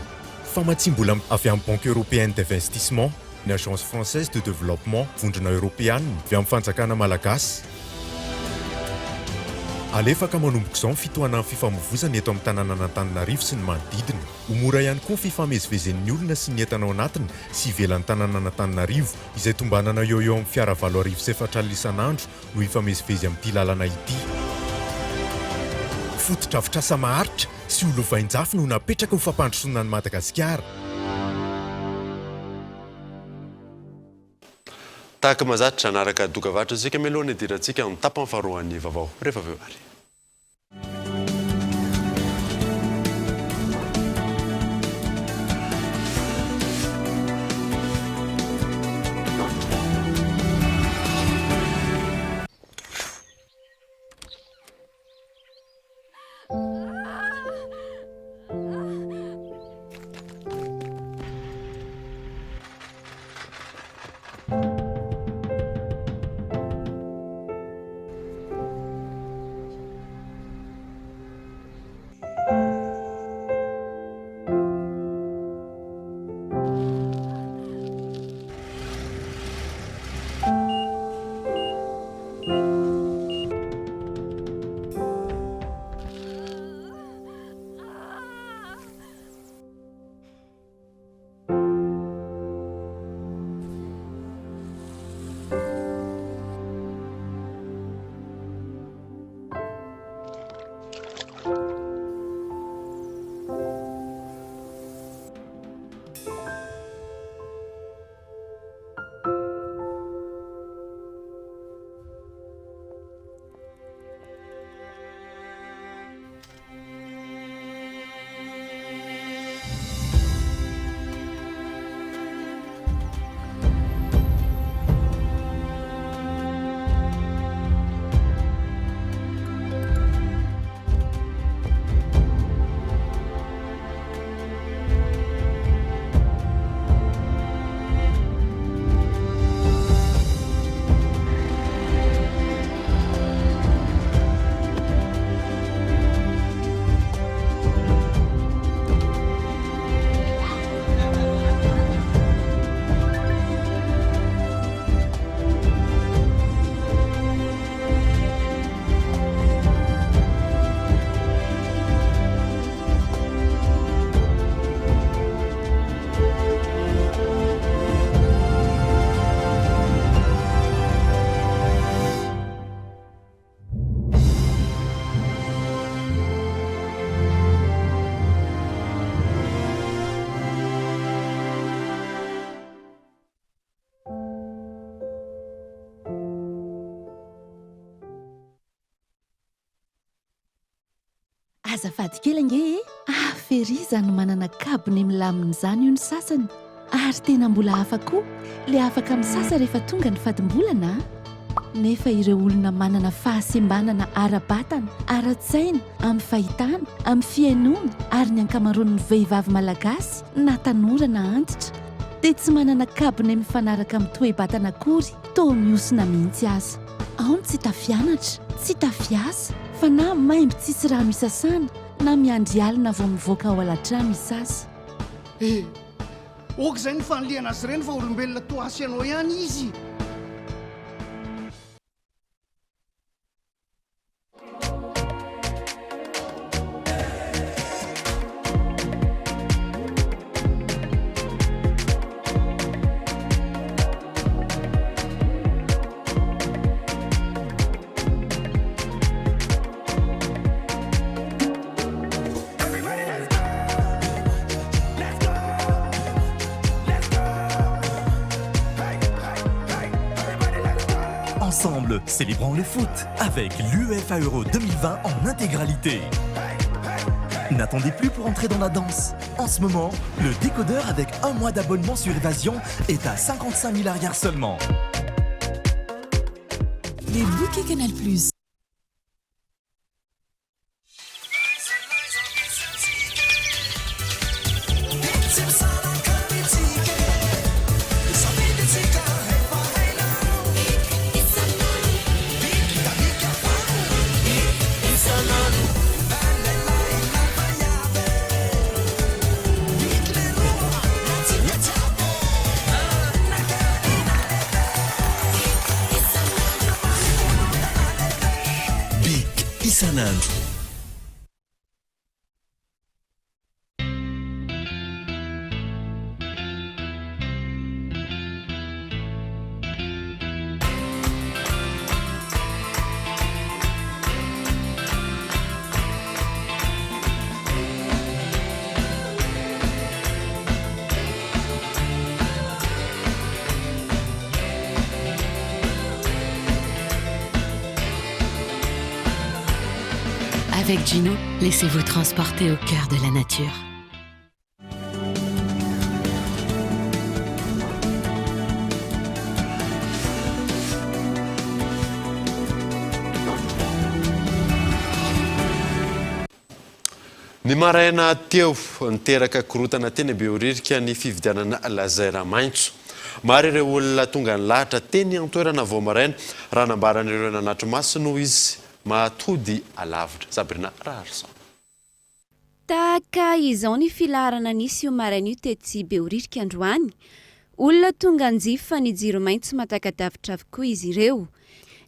Famatsiam-bola avy amin'ny Banque Européenne d'Investissement, ny Agence Française de Développement, Vondrona Eoropeanina, avy amin'ny fanjakana malagasy. Alefa ka manomboka izao ny fitohanan'ny fifamoivozana eto amin'ny tanànan'Antananarivo sy ny manodidina. Ho mora ihany koa ny fifamezivezen'ny olona sy ny entana ao anatiny sy ivelan'ny tanànan'Antananarivo, izay tombanana eo ho eo amin'ny fiara 4004 isan'andro no hifamezivezy amin'ity lalana ity. Fotodrafitrasa maharitra sy ho lovain-jafy no napetraka ho fampandrosoana an'i Madagasikara. Tahaka mahazatra, hanaraka dokavarotra isika mialohan'ny hidirantsika amin'ny tapany faharoan'ny vaovao rehefa avy eo ary. Azafady kely ange e! Hafa ery izany manana kabone milamina izany hoy ny sasany. Ary tena mbola hafa koa le afaka misasa rehefa tonga ny fadimbolana a! Nefa ireo olona manana fahasembanana ara-batana, ara-tsaina, amin'ny fahitana, amin'ny fihainoana ary ny ankamaroan'ny vehivavy malagasy na tanora na antitra dia tsy manana kabone mifanaraka amin'ny toe-batana akory, toa mihosina mihitsy aza. Ao ny tsy tafianatra, tsy tafiasa, fa na maimbo tsisy rano isasana na miandry alina vao mivoaka ao alatrano hisasa. Eh! Ok izay ny fanilihana azy ireny fa olombelona toa ahy sy ianao ihany izy. Ensemble, célébrons le foot avec l'UEFA Euro 2020 en intégralité. N'attendez plus pour entrer dans la danse. En ce moment, le décodeur avec un mois d'abonnement sur Évasion est à 55 000 arrières seulement. Les bouquets Canal+. Bic isan'andro. Avec Gino, laissez-vous transporter au cœur de la nature. Ny maraina teo, niteraka korontana teny Behoririka ny fividianana laser maitso. Maro ireo olona tonga nilahatra teny an-toerana vao maraina, raha nambaran'ireo nanatri-maso noho izy mahatody alavitra. Sabrina Raharison. Tahaka izao ny filaharana nisy io maraina io tetsy Behoririka androany. Olona tonga nijifa ny jiro maitso matakadavitra avokoa izy ireo.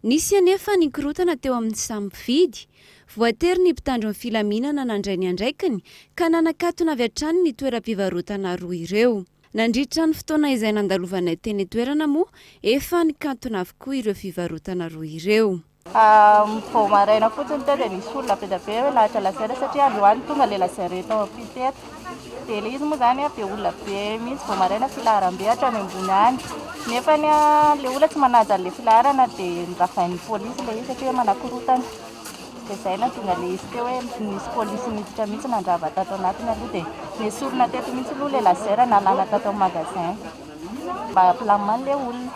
Nisy anefa ny korontana teo amin'ny samy mpividy. Voatery ny mpitandro ny filaminana nandray ny andraikiny ka nanakatona avy hatrany ny toeram-pivarotana roa ireo. Nandritra ny fotoana izay nandalovanay teny an-toerana moa, efa nikatona avokoa ireo fivarotana roa ireo. Vao maraina fotsiny teo dia nisy olona be dia be hoe lahatra laser satria androany tonga ilay laser eto ampita eto. Dia ilay izy moa izany be olona be mihitsy vao maraina filaharam-be hatrany ambony any. Nefa ilay olona tsy manaja an'ilay filaharana dia noravain'ny polisy ilay izy satria hoe manakorontana. Dia izay no nahatonga ilay izy teo hoe nisy polisy niditra mihitsy nandrava tato anatiny aloha dia nesorina teto mihitsy aloha ilay laser nalana tato amin'ny magasin mba hampilamina an'ilay olona.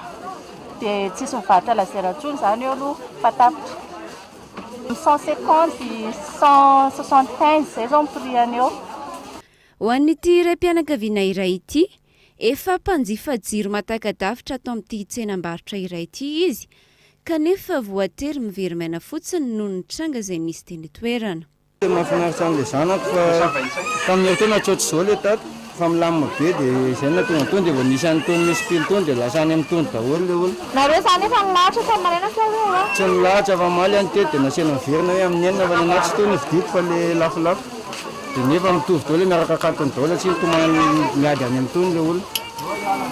Dia tsisy mivarotra laser intsony izany eo aloha fa tapitra. 150, 175 izay izao ny prix any eo. Ho an'ity raim-pianakaviana iray ity, efa mpanjifa jiro mahataka-davitra ato amin'ity tsenam-barotra iray ity izy, kanefa voatery miverim'aina fotsiny noho ny tranga izay nisy teny an-toerana. Tena mahafinaritra an'ilay zanako fa tamin'ny herintaona tsy ohatr'izao ilay tato fa milamina be dia izay no nahatonga an'itony dia vao nisy an'itony misy pile itony dia lasa any amin'itony daholo ilay olona. Nareo izany efa nilahatra tamin'ny maraina sa hoe ahoana? Tsy nilahatra fa omaly aho nitety dia nasiana niverina hoe amin'ny enina fa ny anah tsy itony no vidiako fa ilay lafolafo dia nefa mitovy daholo miaraka akantony daholo satria mitomany miady any amin'itony ilay olona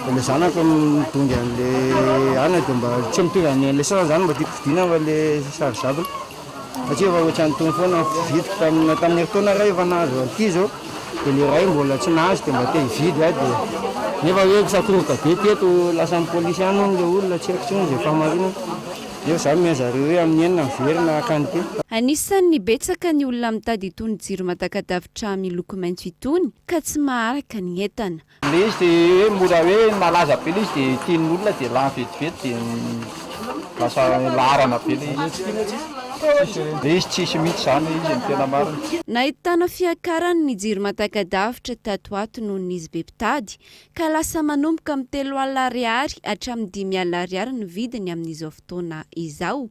dia ilay zanako midongy an'ilay anona dia mba tsy mitovy amin'ilay sasany izany mba tiako vidiana fa ilay chargeable. Satria efa ohatran'itony foana ny fividiko tamin'ny tamin'ny herintaona iray efa nahazo an'ity izao dia ilay iray mbola tsy nahazo dia mba te hividy aho dia nefa hoe sakoroka be teto lasan'ny polisy any hono ilay olona tsy haiko intsony izay fahamarinana nefa izaho nomena zareo hoe amin'ny enina miverina haka an'ity. Anisan'ny betsaka ny olona mitady itony jiro matakadavitra miloko maitso itony ka tsy maharaka ny entana. Ilay izy dia hoe mora hoe malaza be ilay izy dia tian'ny olona dia lany vetivety dia lasa laharana be ilay izy. Ilay izy tsisy mihitsy izany ilay izy ny tena marina. Nahitana fiakarany ny jiro matakadavitra tato ato noho ny izy be mpitady ka lasa manomboka amin'ny 30 ariary hatramin'ny 50 ariary ny vidiny amin'izao fotoana izao.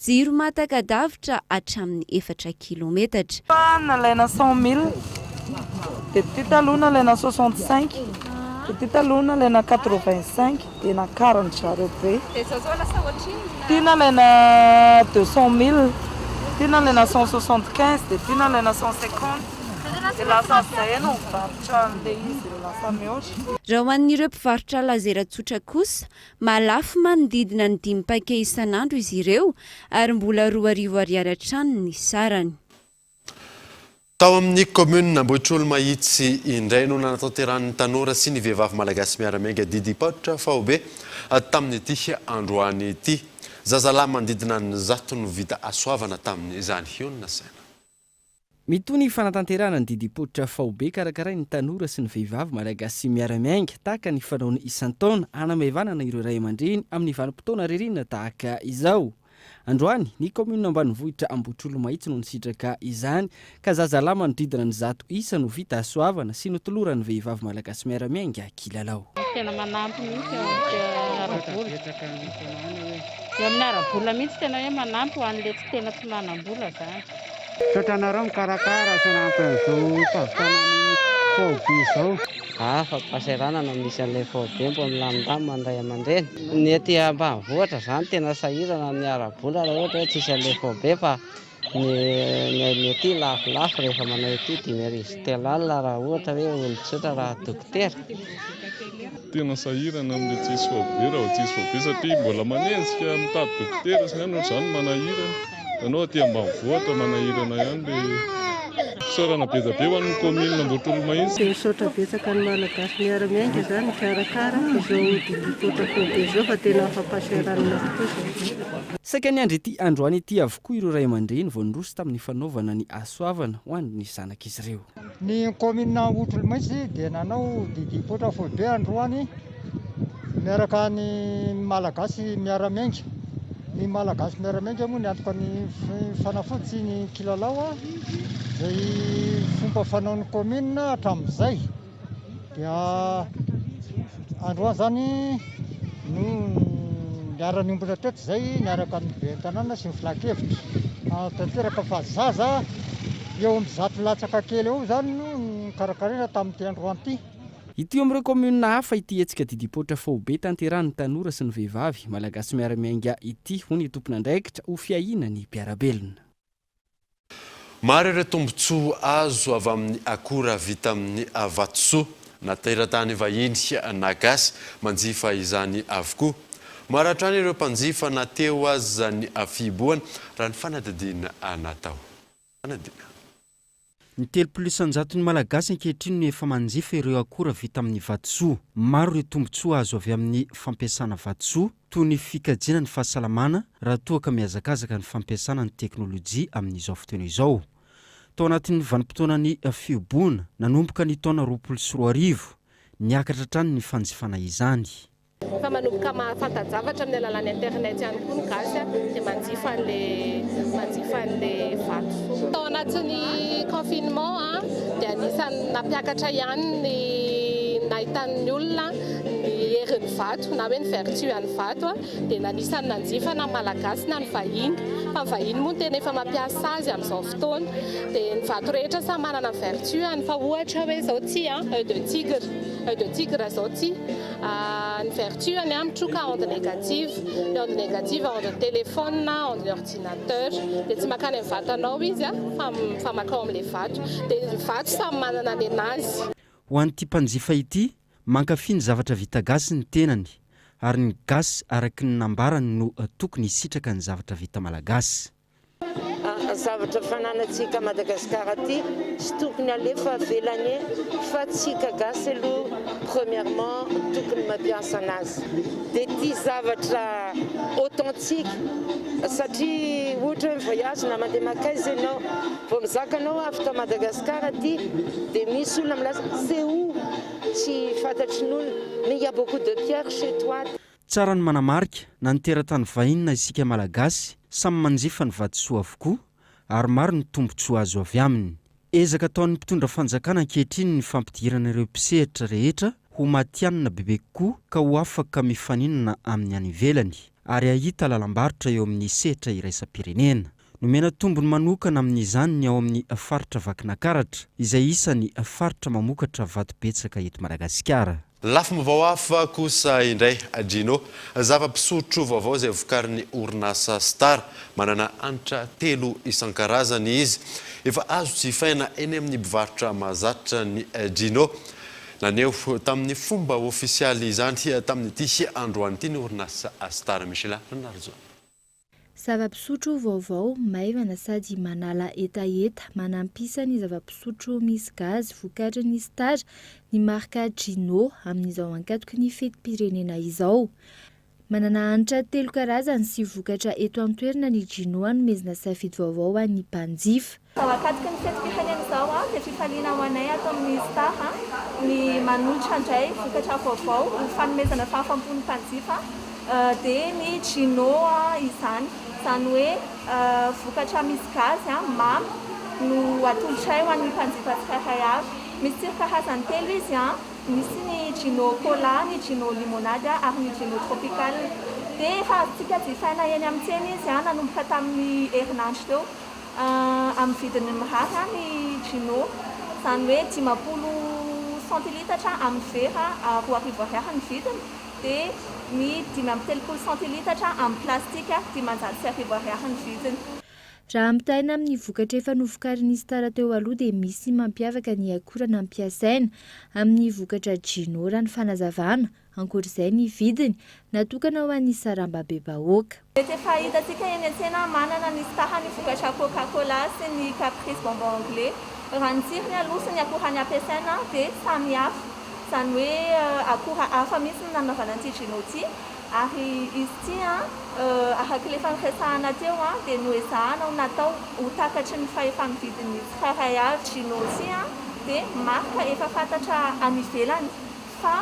Jiro mahataka-davitra hatramin'ny efatra kilometatra. Fa nalaina 100 mille, dia ity taloha nalaina 65, dia ity taloha nalaina 85, dia nakarin-dry zareo be. Dia izao zao lasa ohatrinona? Ity nalaina 200 mille, ity nalaina 175, dia ity nalaina 150. Dia lasa izay no mivarotra an'ilay izy lasa mihoatra. Raha ho an'ireo mpivarotra lazera tsotra kosa, Mahalafo manodidina ny dimy paquet isan'andro izy ireo ary mbola 2000 ariary hatrany ny sarany. Tao amin'ny kaominina Ambohitrolomahitsy indray no nanatanterahan'ny tanora sy ny vehivavy malagasy miara-miainga didim-paotra faobe tamin'ity androany ity. Zazalahy manodidina ny 100 no vita hasoavana tamin'izany. Hionona saina. Mitohy ny fanatanterahana ny didim-pototra faobe karakarain'ny tanora sy ny vehivavy malagasy miara-miainga tahaka ny fanaony isan-taona hanamaivanana ireo ray aman-dreny amin'ny vanim-potoana ririnina tahaka izao. Androany, ny kaominina ambanivohitra Ambohitrolomahitsy no nisitraka izany ka zazalahy manodidina ny 100 isa no vita hasoavana sy notoloran'ny vehivavy malagasy miara-miainga kilalao. Tena manampy mihitsy eo amin'ny ara-bola. Eo amin'ny ara-bola mihitsy tena hoe manampy ho an'ilay tsy tena tsy manam-bola izany. Misaotra anareo mikarakara sy nanampy an'izao fahavitana ny faobe izao. Hafa fahasahiranana misy an'ilay faobe mbo milamindamina ny ray aman-dreny. Ny aty ambanivohitra izany tena sahirana ny ara-bola raha ohatra hoe tsisy an'ilay faobe fa ny ny aty lafolafo rehefa manao aty 2005 raha ohatra hoe olon-tsotra raha dokotera. Tena sahirana amin'ilay tsisy faobe raha vao tsisy faobe satria mbola manenjika mitady dokotera sy ny anona ohatr'izany manahirana. Hitanao aty ambanivohitra manahirana ihany le. Fisaorana be dia be ho an'ny kaominina Ambohitrolomahitsy. Dia misaotra betsaka ny Malagasy miara-miainga izany nikarakara izao didim-poitra faobe izao fa tena afa-pahasahiranana tokoa izay. Saika niandry ity androany ity avokoa ireo ray aman-dreny vao niroso tamin'ny fanaovana ny hasoavana ho an'ny zanak'izy ireo. Ny kaominina Ambohitrolomahitsy dia nanao didim-poitra faobe androany miaraka ny Malagasy miara-miainga. Ny Malagasy miara-miainga moa niantoka ny fanafody sy ny kilalao izay fomba fanaon'ny kaominina hatramin'izay. Dia androany izany no niara-niombona teto izay niaraka amin'ny ben'ny tanàna sy ny filan-kevitra. Tanteraka fa zaza eo amin'ny zato latsaka kely eo izany no nokarakaraina tamin'ity androany ity. Hitohy amin'ireo kaominina hafa ity hetsika didipoitra faobe tanterahin'ny tanora sy ny vehivavy Malagasy miara-miainga ity, hoy ny tompon'andraikitra, ho fiahiana ny mpiara-belona. Maro ireo tombontsoa azo avy amin'ny akora vita amin'ny vatosoa, na teratany vahiny na gasy, manjifa izany avokoa. Maro hatrany ireo mpanjifa na teo aza ny fihibohana, raha ny fanadihadiana natao. Ny 30 isan-jaton'ny Malagasy ankehitriny no efa manjifa ireo akora vita amin'ny vatosoa. Maro ireo tombontsoa azo avy amin'ny fampiasana vatosoa, toy ny fikajiana ny fahasalamana raha toa ka mihazakazaka ny fampiasana ny teknolojia amin'izao fotoana izao. Tao anatin'ny vanim-potoanan'ny fihoboana, nanomboka ny taona 2020, niakatra hatrany ny fanjifana izany. Fa manomboka mahafanta-javatra amin'ny alalan'ny internet ihany koa ny gasy dia manjifa an'ilay manjifa an'ilay vatosoa. Tao anatin'ny confinement dia anisan'ny nampiakatra ihany ny nahitan'ny olona ny herin'ny vato na hoe ny vertu an'ny vato dia anisan'ny nanjifa na ny malagasy na ny vahiny. Fa ny vahiny moa no tena efa mampiasa azy amin'izao fotoana. Dia ny vato rehetra samy manana ny vertu-any fa ohatra hoe izao ity oeil de tigre, oeil de tigre izao ity. Ny vertu-ny mitroka onde négative, ny onde négative onde ny téléphone, onde ny ordinateur, dia tsy makany amin'ny vatanao izy fa fa makao amin'ilay vato, dia ny vato samy manana ny anazy. Ho an'ity mpanjifa ity, mankafy ny zavatra vita gasy ny tenany, ary ny gasy araky ny nambarany no tokony hisitraka ny zavatra vita malagasy. Zavatra fananantsika Madagascar aty tsy tokony alefa avelany e fa tsika gasy aloha premièrement tokony mampiasa anazy de ty zavatra authentique satria ohatra hoe mi-voyage na mandeha makaiza ianao vao mizaka anao avy tao Madagascar aty de misy olona milaza c'est où tsy fantatry ny olona mais il y a beaucoup de pierres chez toi. Tsara ny manamarika, na ny teratany vahiny na isika Malagasy, samy manjifa ny vatosoa avokoa ary maro ny tombontsoa azo avy aminy. Ezaka ataon'ny mpitondra fanjakana ankehitriny ny fampidirana ireo mpisehatra rehetra ho matihanina bebe kokoa ka ho afaka mifaninana amin'ny any ivelany ary hahita lalam-barotra eo amin'ny sehatra iraisam-pirenena. Nomena tombony manokana amin'izany ny ao amin'ny faritra Vakinakaratra, izay isan'ny faritra mamokatra vato betsaka eto Madagasikara. Lafim-baovao hafa kosa indray, Gino, zava-pisotro vaovao izay vokarin'ny orinasa Star. Manana hanitra telo isan-karazany izy. Efa azo jifaina eny amin'ny mpivarotra mahazatra ny Gino. Naneho tamin'ny fomba ofisialy izany tamin'ity androany ity ny orinasa Star. Michela Ranarison. Zava-pisotro vaovao, maivana sady manala hetaheta, manampy isa ny zava-pisotro misy gazy vokatry ny Star, ny marika Gino, amin'izao ankatoky ny fetim-pirenena izao. Manana hanitra telo karazany sy vokatra eto an-toerana ny Gino hanomezana safidy vaovao ho an'ny mpanjifa. Izao ankatoky ny fetim-pirenena izao dia fifaliana ho anay ato amin'ny Star ny manolotra indray vokatra vaovao ho fanomezana fahafam-po ny mpanjifa dia ny Gino izany. Izany hoe vokatra misy gazy mamy no atolotray ho an'ny mpanjifa tsirairay avy. Misy tsiro karazany telo izy, misy ny Gino Cola, ny Gino Limonade ary ny Gino Tropical. Dia efa azontsika jifaina eny amin'ny tsena izy nanomboka tamin'ny herinandro teo. Amin'ny vidiny mirary ny Gino, izany hoe 50 centilitatra amin'ny vera 2000 ariary ny vidiny, dia ny 35 centilitatra amin'ny plastika 1500 ariary ny vidiny. Raha ampitahaina amin'ny vokatra efa novokarin'ny Star teo aloha dia misy mampiavaka ny akora nampiasaina amin'ny vokatra Gino raha ny fanazavana Ankoatra izay ny vidiny, natokana ho an'ny sarambabebahoaka. Mety efa hitantsika eny an-tsena manana ny star ny vokatra Coca Cola sy ny Caprice bonbon anglais. Raha ny tsirony aloha sy ny akorany ampiasaina dia samy hafa. Izany hoe akora hafa mihitsy no nanaovana an'ity Gino ity. Ary izy ity araka ilay efa niresahana teo dia noezahana ho natao ho takatry ny fahefa-mividin'ny tsirairay avy. Gino ity dia marika efa fantatra any ivelany fa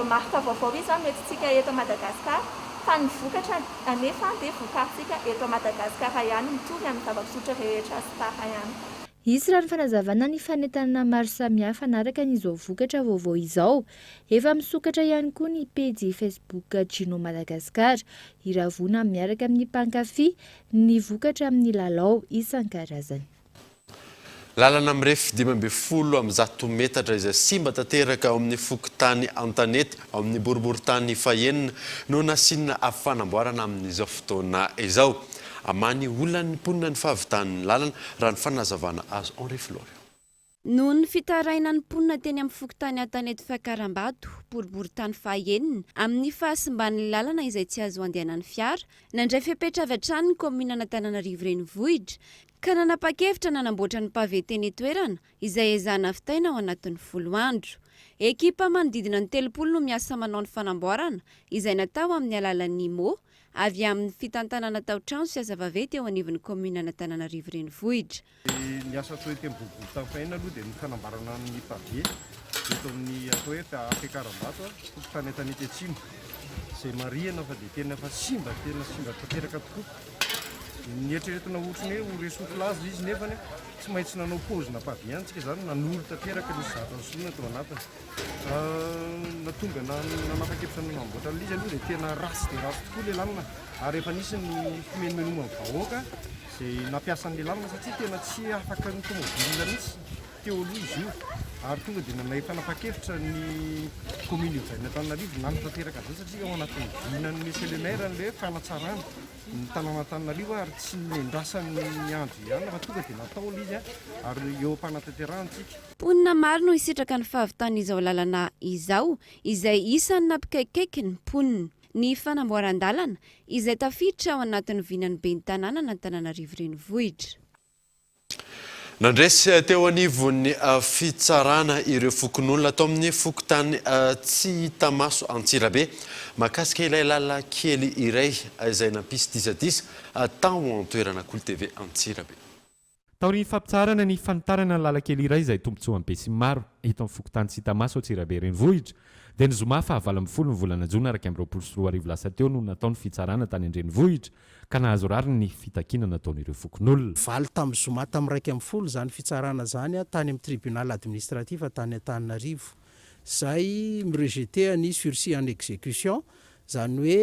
marika vaovao izy no entintsika eto Madagasikara fa ny vokatra anefa dia vokarintsika eto Madagasikara ihany mitovy amin'ny zava-pisotro rehetra Star ihany. Hisy raha ny fanazavana ny fanentanana maro samihafa hanaraka ny izao vokatra vaovao izao. Efa misokatra ihany koa ny pejy Facebook Gino Madagascar hiravona miaraka amin'ny mpankafy ny vokatra amin'ny lalao isan-karazany. Lalana mirefy 115 metatra izay simba tanteraka ao amin'ny fokontany Antanety ao amin'ny boriborintany fahenina no nasiana fanamboarana amin'izao fotoana izao. Hamaha ny olan'ny mponina ny fahavitan'ny lalana, raha ny fanazavana azo Henri Florian. Noho ny fitarainan'ny mponina teny amin'ny fokontany Antanety Fiakarambato, boriborintany fahenina, amin'ny fahasimban'ny lalana izay tsy azo andehanan'ny fiara, nandray fepetra avy hatrany ny kaomininan'Antananarivo Renivohitra ka nanapa-kevitra nanamboatra ny pavé teny an-toerana izay ezahana vitaina ao anatin'ny folo andro. Ekipa manodidina ny 30 no miasa manao ny fanamboarana izay natao amin'ny alalan'ny Imo avy amin'ny fitantanana tao-trano sy asa vaventy eo anivon'ny kaomininan'Antananarivo Renivohitra. Ny asa atao ety amin'ny boribory Tafaina aloha dia ny fanambarana ny pavé eto amin'ny atao hoe Fiakarambato, fokontany Antanety Atsimo, izay marihana fa dia tena efa simba, tena simba tanteraka tokoa. Nieritreretina ohatry ny hoe ho resoufflage ilay izy nefany tsy maintsy nanao pause-na pavé ihany tsika izany, nanolo tanteraka nisy zavatra nosoloina tao anatiny. Nahatonga nanapa-kevitra ny nanamboatra an'ilay izy aloha dia tena ratsy dia ratsy tokoa ilay lamina ary efa nisy ny fimenomenoman'ny vahoaka izay nampiasa an'ilay lamina satria tena tsy afaka ny tomobile mihitsy teo aloha izy io ary tonga dia nanay fanapahan-kevitra ny commune urbaine Antananarivo nanatanteraka an'izay satria ao anatin'ny vinan'ny monsieur le maire an'ilay hoe fanatsarana ny tanàna Antananarivo ary tsy nendrasan'ny andro ihany fa tonga dia natao ilay izy ary eo am-panatanterahana isika. Mponina maro no hisitraka ny fahavitan'izao lalana izao izay isan'ny nampikaikaiky ny mponina. Ny fanamboaran-dalana, izay tafiditra ao anatin'ny vinan'ny ben'ny tanànan'Antananarivo Renivohitra. Nandresy teo anivon'ny fitsarana ireo fokonolona tao amin'ny fokontany Tsihitamaso Antsirabe mahakasika ilay lalan-kely iray izay nampisy disadisa tao an-toerana Kolo TV Antsirabe. Taorian'ny fampitsaharana ny fanitarana ny lalan-kely iray izay tombontsoan'ny besinimaro eto amin'ny fokontany Tsitamaso Antsirabe Renivohitra dia ny zoma faha 18 ny volana jona 2021 lasa teo no natao ny fitsarana tany an-drenivohitra ka nahazo rariny ny fitakiana nataon'ireo fokonolona. Valo tamin'ny zoma tamin'ny 11 izany fitsarana izany tany amin'ny tribunal administratif tany Antananarivo izay mi-rejeter ny sursis en exécution izany hoe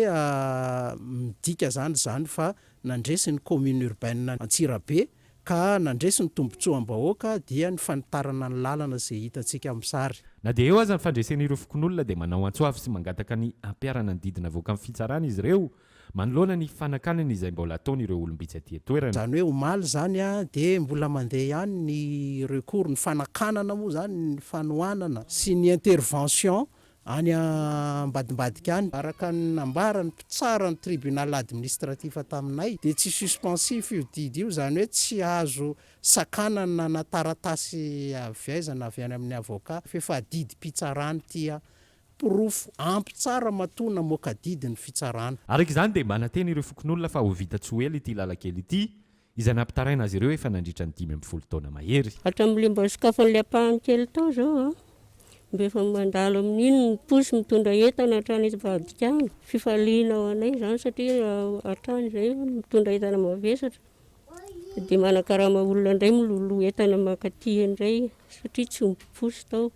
midika izany izany fa Nandresy ny commune urbaine Antsirabe ka nandresy ny tombotsoam-bahoaka dia ny fanitarana ny lalana izay hitantsika amin'ny sary. Na dia eo aza ny fandresen'ireo fokonolona dia manao antso avo sy mangataka ny hampiharana ny didy navoakan'ny fitsarana izy ireo manoloana ny fanakanana izay mbola ataon'ireo olom-bitsy aty an-toerana. Izany hoe omaly izany dia mbola mandeha ihany ny recours, ny fanakanana moa izany, ny fanohanana sy ny intervention Any ambadimbadika any. Araka ny nambaran'ny mpitsara ny tribunal administratif taminay dia tsy suspensif io didy io, izany hoe tsy azo sakanana na taratasy avy aiza na avy any amin'ny avocat f'efa didim-pitsarana ity a. Porofo ampy tsara matoa namoaka didy ny fitsarana. Araka izany dia manantena ireo fokonolona fa ho vita tsy ho ela ity lalan-kely ity izay nampitaraina azy ireo efa nandritra ny 15 taona mahery. Hatramin'ilay mba sokafan'ilay ampahany kely tao izao an, mba efa mandalo amin'iny ny posy mitondra entana hatrany ambadika any. Fifaliana ho anay izany satria hatrany izay mitondra entana mavesatra dia manakarama olona indray miloloha entana mankaty indray satria tsy omby posy tao.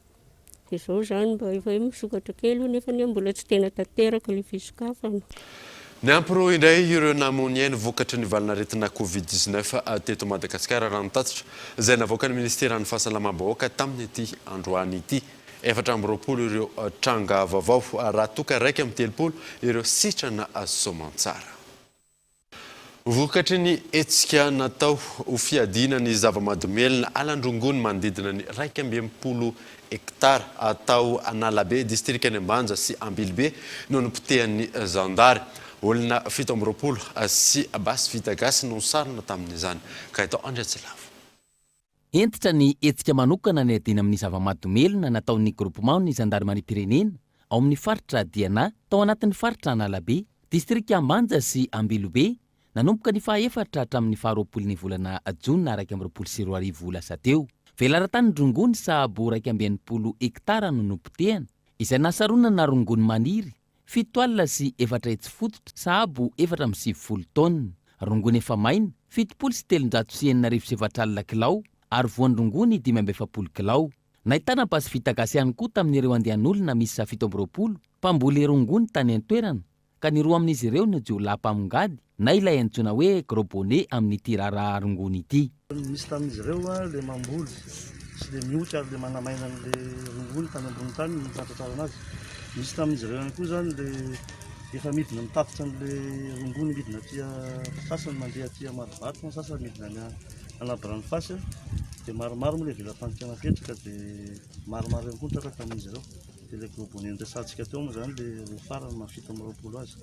Dia izao izany mba efa hoe misokatra kely io nefa anie mbola tsy tena tanteraka ilay fisokafana. Niampy roa indray ireo namoy ainy vokatry ny valanaretina Covid 19 teto Madagasikara raha ny tatitra izay navoakan'ny Ministeran'ny Fahasalamam-bahoaka tamin'ity androany ity. 24 ireo tranga vaovao raha toa ka 31 ireo sitrana soamantsara. Vokatry ny hetsika natao ho fiadiana ny zava-mahadomelina alan-drongony manodidina ny 61 hektara tao Analabe, distrikan'i Ambanja sy Ambilobe no nopotehan'ny zandary. Olona 27 sy basy vita gasy no sarona tamin'izany. Gaëtan Andriatsilavo. Hentitra ny hetsika manokana niadiana amin'ny zava-mahadomelina nataon'ny Groupement ny zandarimariam-pirenena ao amin'ny faritra Diana tao anatin'ny faritra Analabe, distrika Ambanja sy Ambilobe, nanomboka ny fahaefatra hatramin'ny faharoapolo ny volana jona 2021 lasa teo. Velaran-tanin-drongony sahabo 61 hektara no nopotehana, izay nahasaronana rongony maniry 470 fototra sahabo 94 taonina, rongony efa maina, 670 40 kilao ary voan-drongony 45 kilao. Nahitana basy vita gasy ihany koa tamin'ireo andian'olona miisa 27 mpamboly rongony tany an-toerana ka ny roa amin'izy ireo no jiolahy mpamongady na ilay antsoina hoe gros bonnet amin'ity raharaha rongony ity. Nisy tamin'izy ireo ilay mamboly sy ilay mioty ary ilay manamaina an'ilay rongony tany ambony tany no fahatratrarana azy. Nisy tamin'izy ireo ihany koa izany ilay efa midina mitatitra an'ilay rongony midina aty sasany mandeha aty Marovato, ny sasany midina any Anabiranofasy. Dia maromaro moa ilay vela-pandrika napetraka dia maromaro ihany koa ny tratra tamin'izy ireo. Dia ilay gros bonnet noresahantsika teo moa izany ilay roa farany maha 27 azy.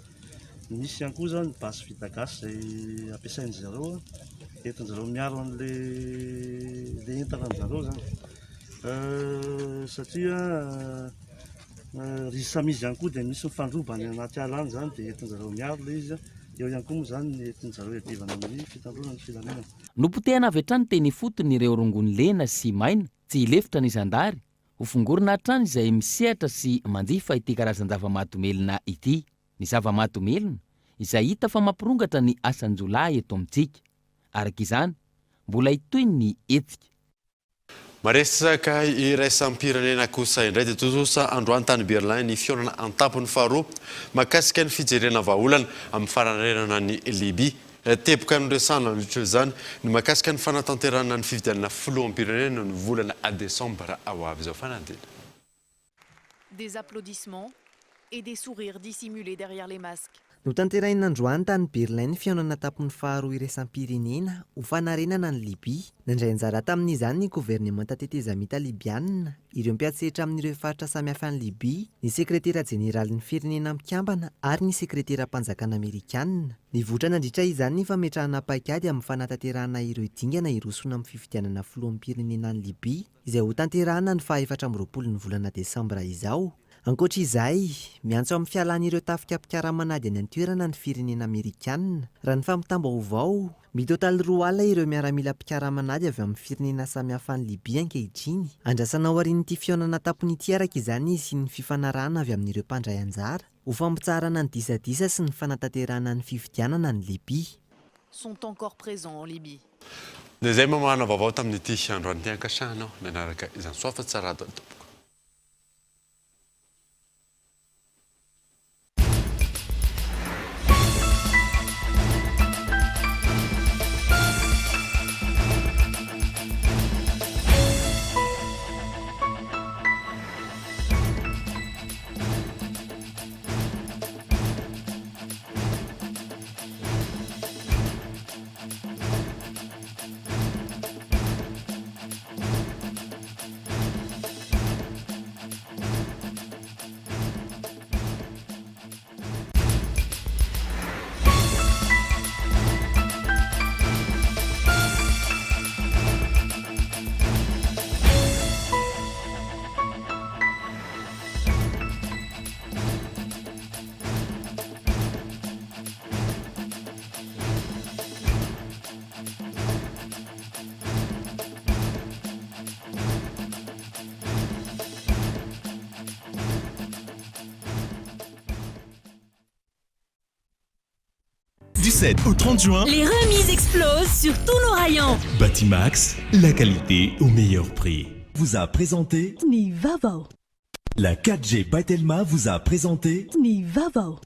Misy ihany koa izany basy vita gasy izay ampiasain-dry zareo, entin-dry zareo miaro an'ilay ilay entana an-dry zareo izany. Satria ry samy izy ihany koa dia misy mifandroba any anaty ala any izany dia entin-dry zareo miaro ilay izy. Eo ihany koa moa izany ny entin-dry zareo iadivana amin'ny fitandroana ny filaminana. Nopotehana avy hatrany teny ifotony ireo rongony lena sy maina, tsy hilefitra ny zandary, ho fongorina hatrany izay misehatra sy manjifa ity karazan-java-mahadomelina ity. Ny zava-mahadomelina, izay hita fa mampirongatra ny asan-jiolahy eto amintsika. Araka izany, mbola hitohy ny hetsika. Maresaka iraisam-pirenena kosa indray dia tontosa androany tany Berlin ny fihaonana an-tampony faharoa mahakasika ny fijerena vahaolana amin'ny fanarenana an'i Libya. Teboka noresahana nandritra izany ny mahakasika ny fanatanterahana ny fifidianana filoham-pirenena ny volana desambra ho avy izao. Fanadina. Des applaudissements et des sourires dissimulés derrière les masques. Notanterahina androany tany Berlin ny fihaonana tampony faharoa iraisam-pirenena ho fanarenana an'i Libya. Nandray anjara tamin'izany ny governemanta tetezamita Libyana, ireo mpiantsehatra amin'ireo faritra samihafa any Libya, ny sekretera jeneralin'ny Firenena Mikambana ary ny sekreteram-panjakana Amerikana. Nivoitra nandritra izany ny fametrahana paikady amin'ny fanatanterahana ireo dingana hirosoana amin'ny fifidianana filoham-pirenena any Libya, izay hotanterahana ny faha 24 ny volana desambra izao. Ankoatra izay, miantso amin'ny fialan'ireo tafika mpikaraman'ady any an-toerana ny firenena amerikana. Raha ny fampitam-baovao, mitotaly 20 ireo miaramila mpikaraman'ady avy amin'ny firenena samihafa any Libya ankehitriny. Andrasana aorian'ity fihaonana tampony ity araka izany izy sy ny fifanarahana avy amin'ireo mpandray anjara. Ho fampitsaharana ny disadisa sy ny fanatanterahana ny fifidianana any Libya. Sont encore présents en Libye. Dia izay mamahana vaovao tamin'ity androany ity ankasitrahana aho nanaraka izany soa fa tsara daholo tompoko. Du 7 au 30 juin, Les remises explosent sur tous nos rayons. Batimax, la qualité au meilleur prix. Vous a présenté Ny vaovao. La 4G by Telma vous a présenté Ny vaovao.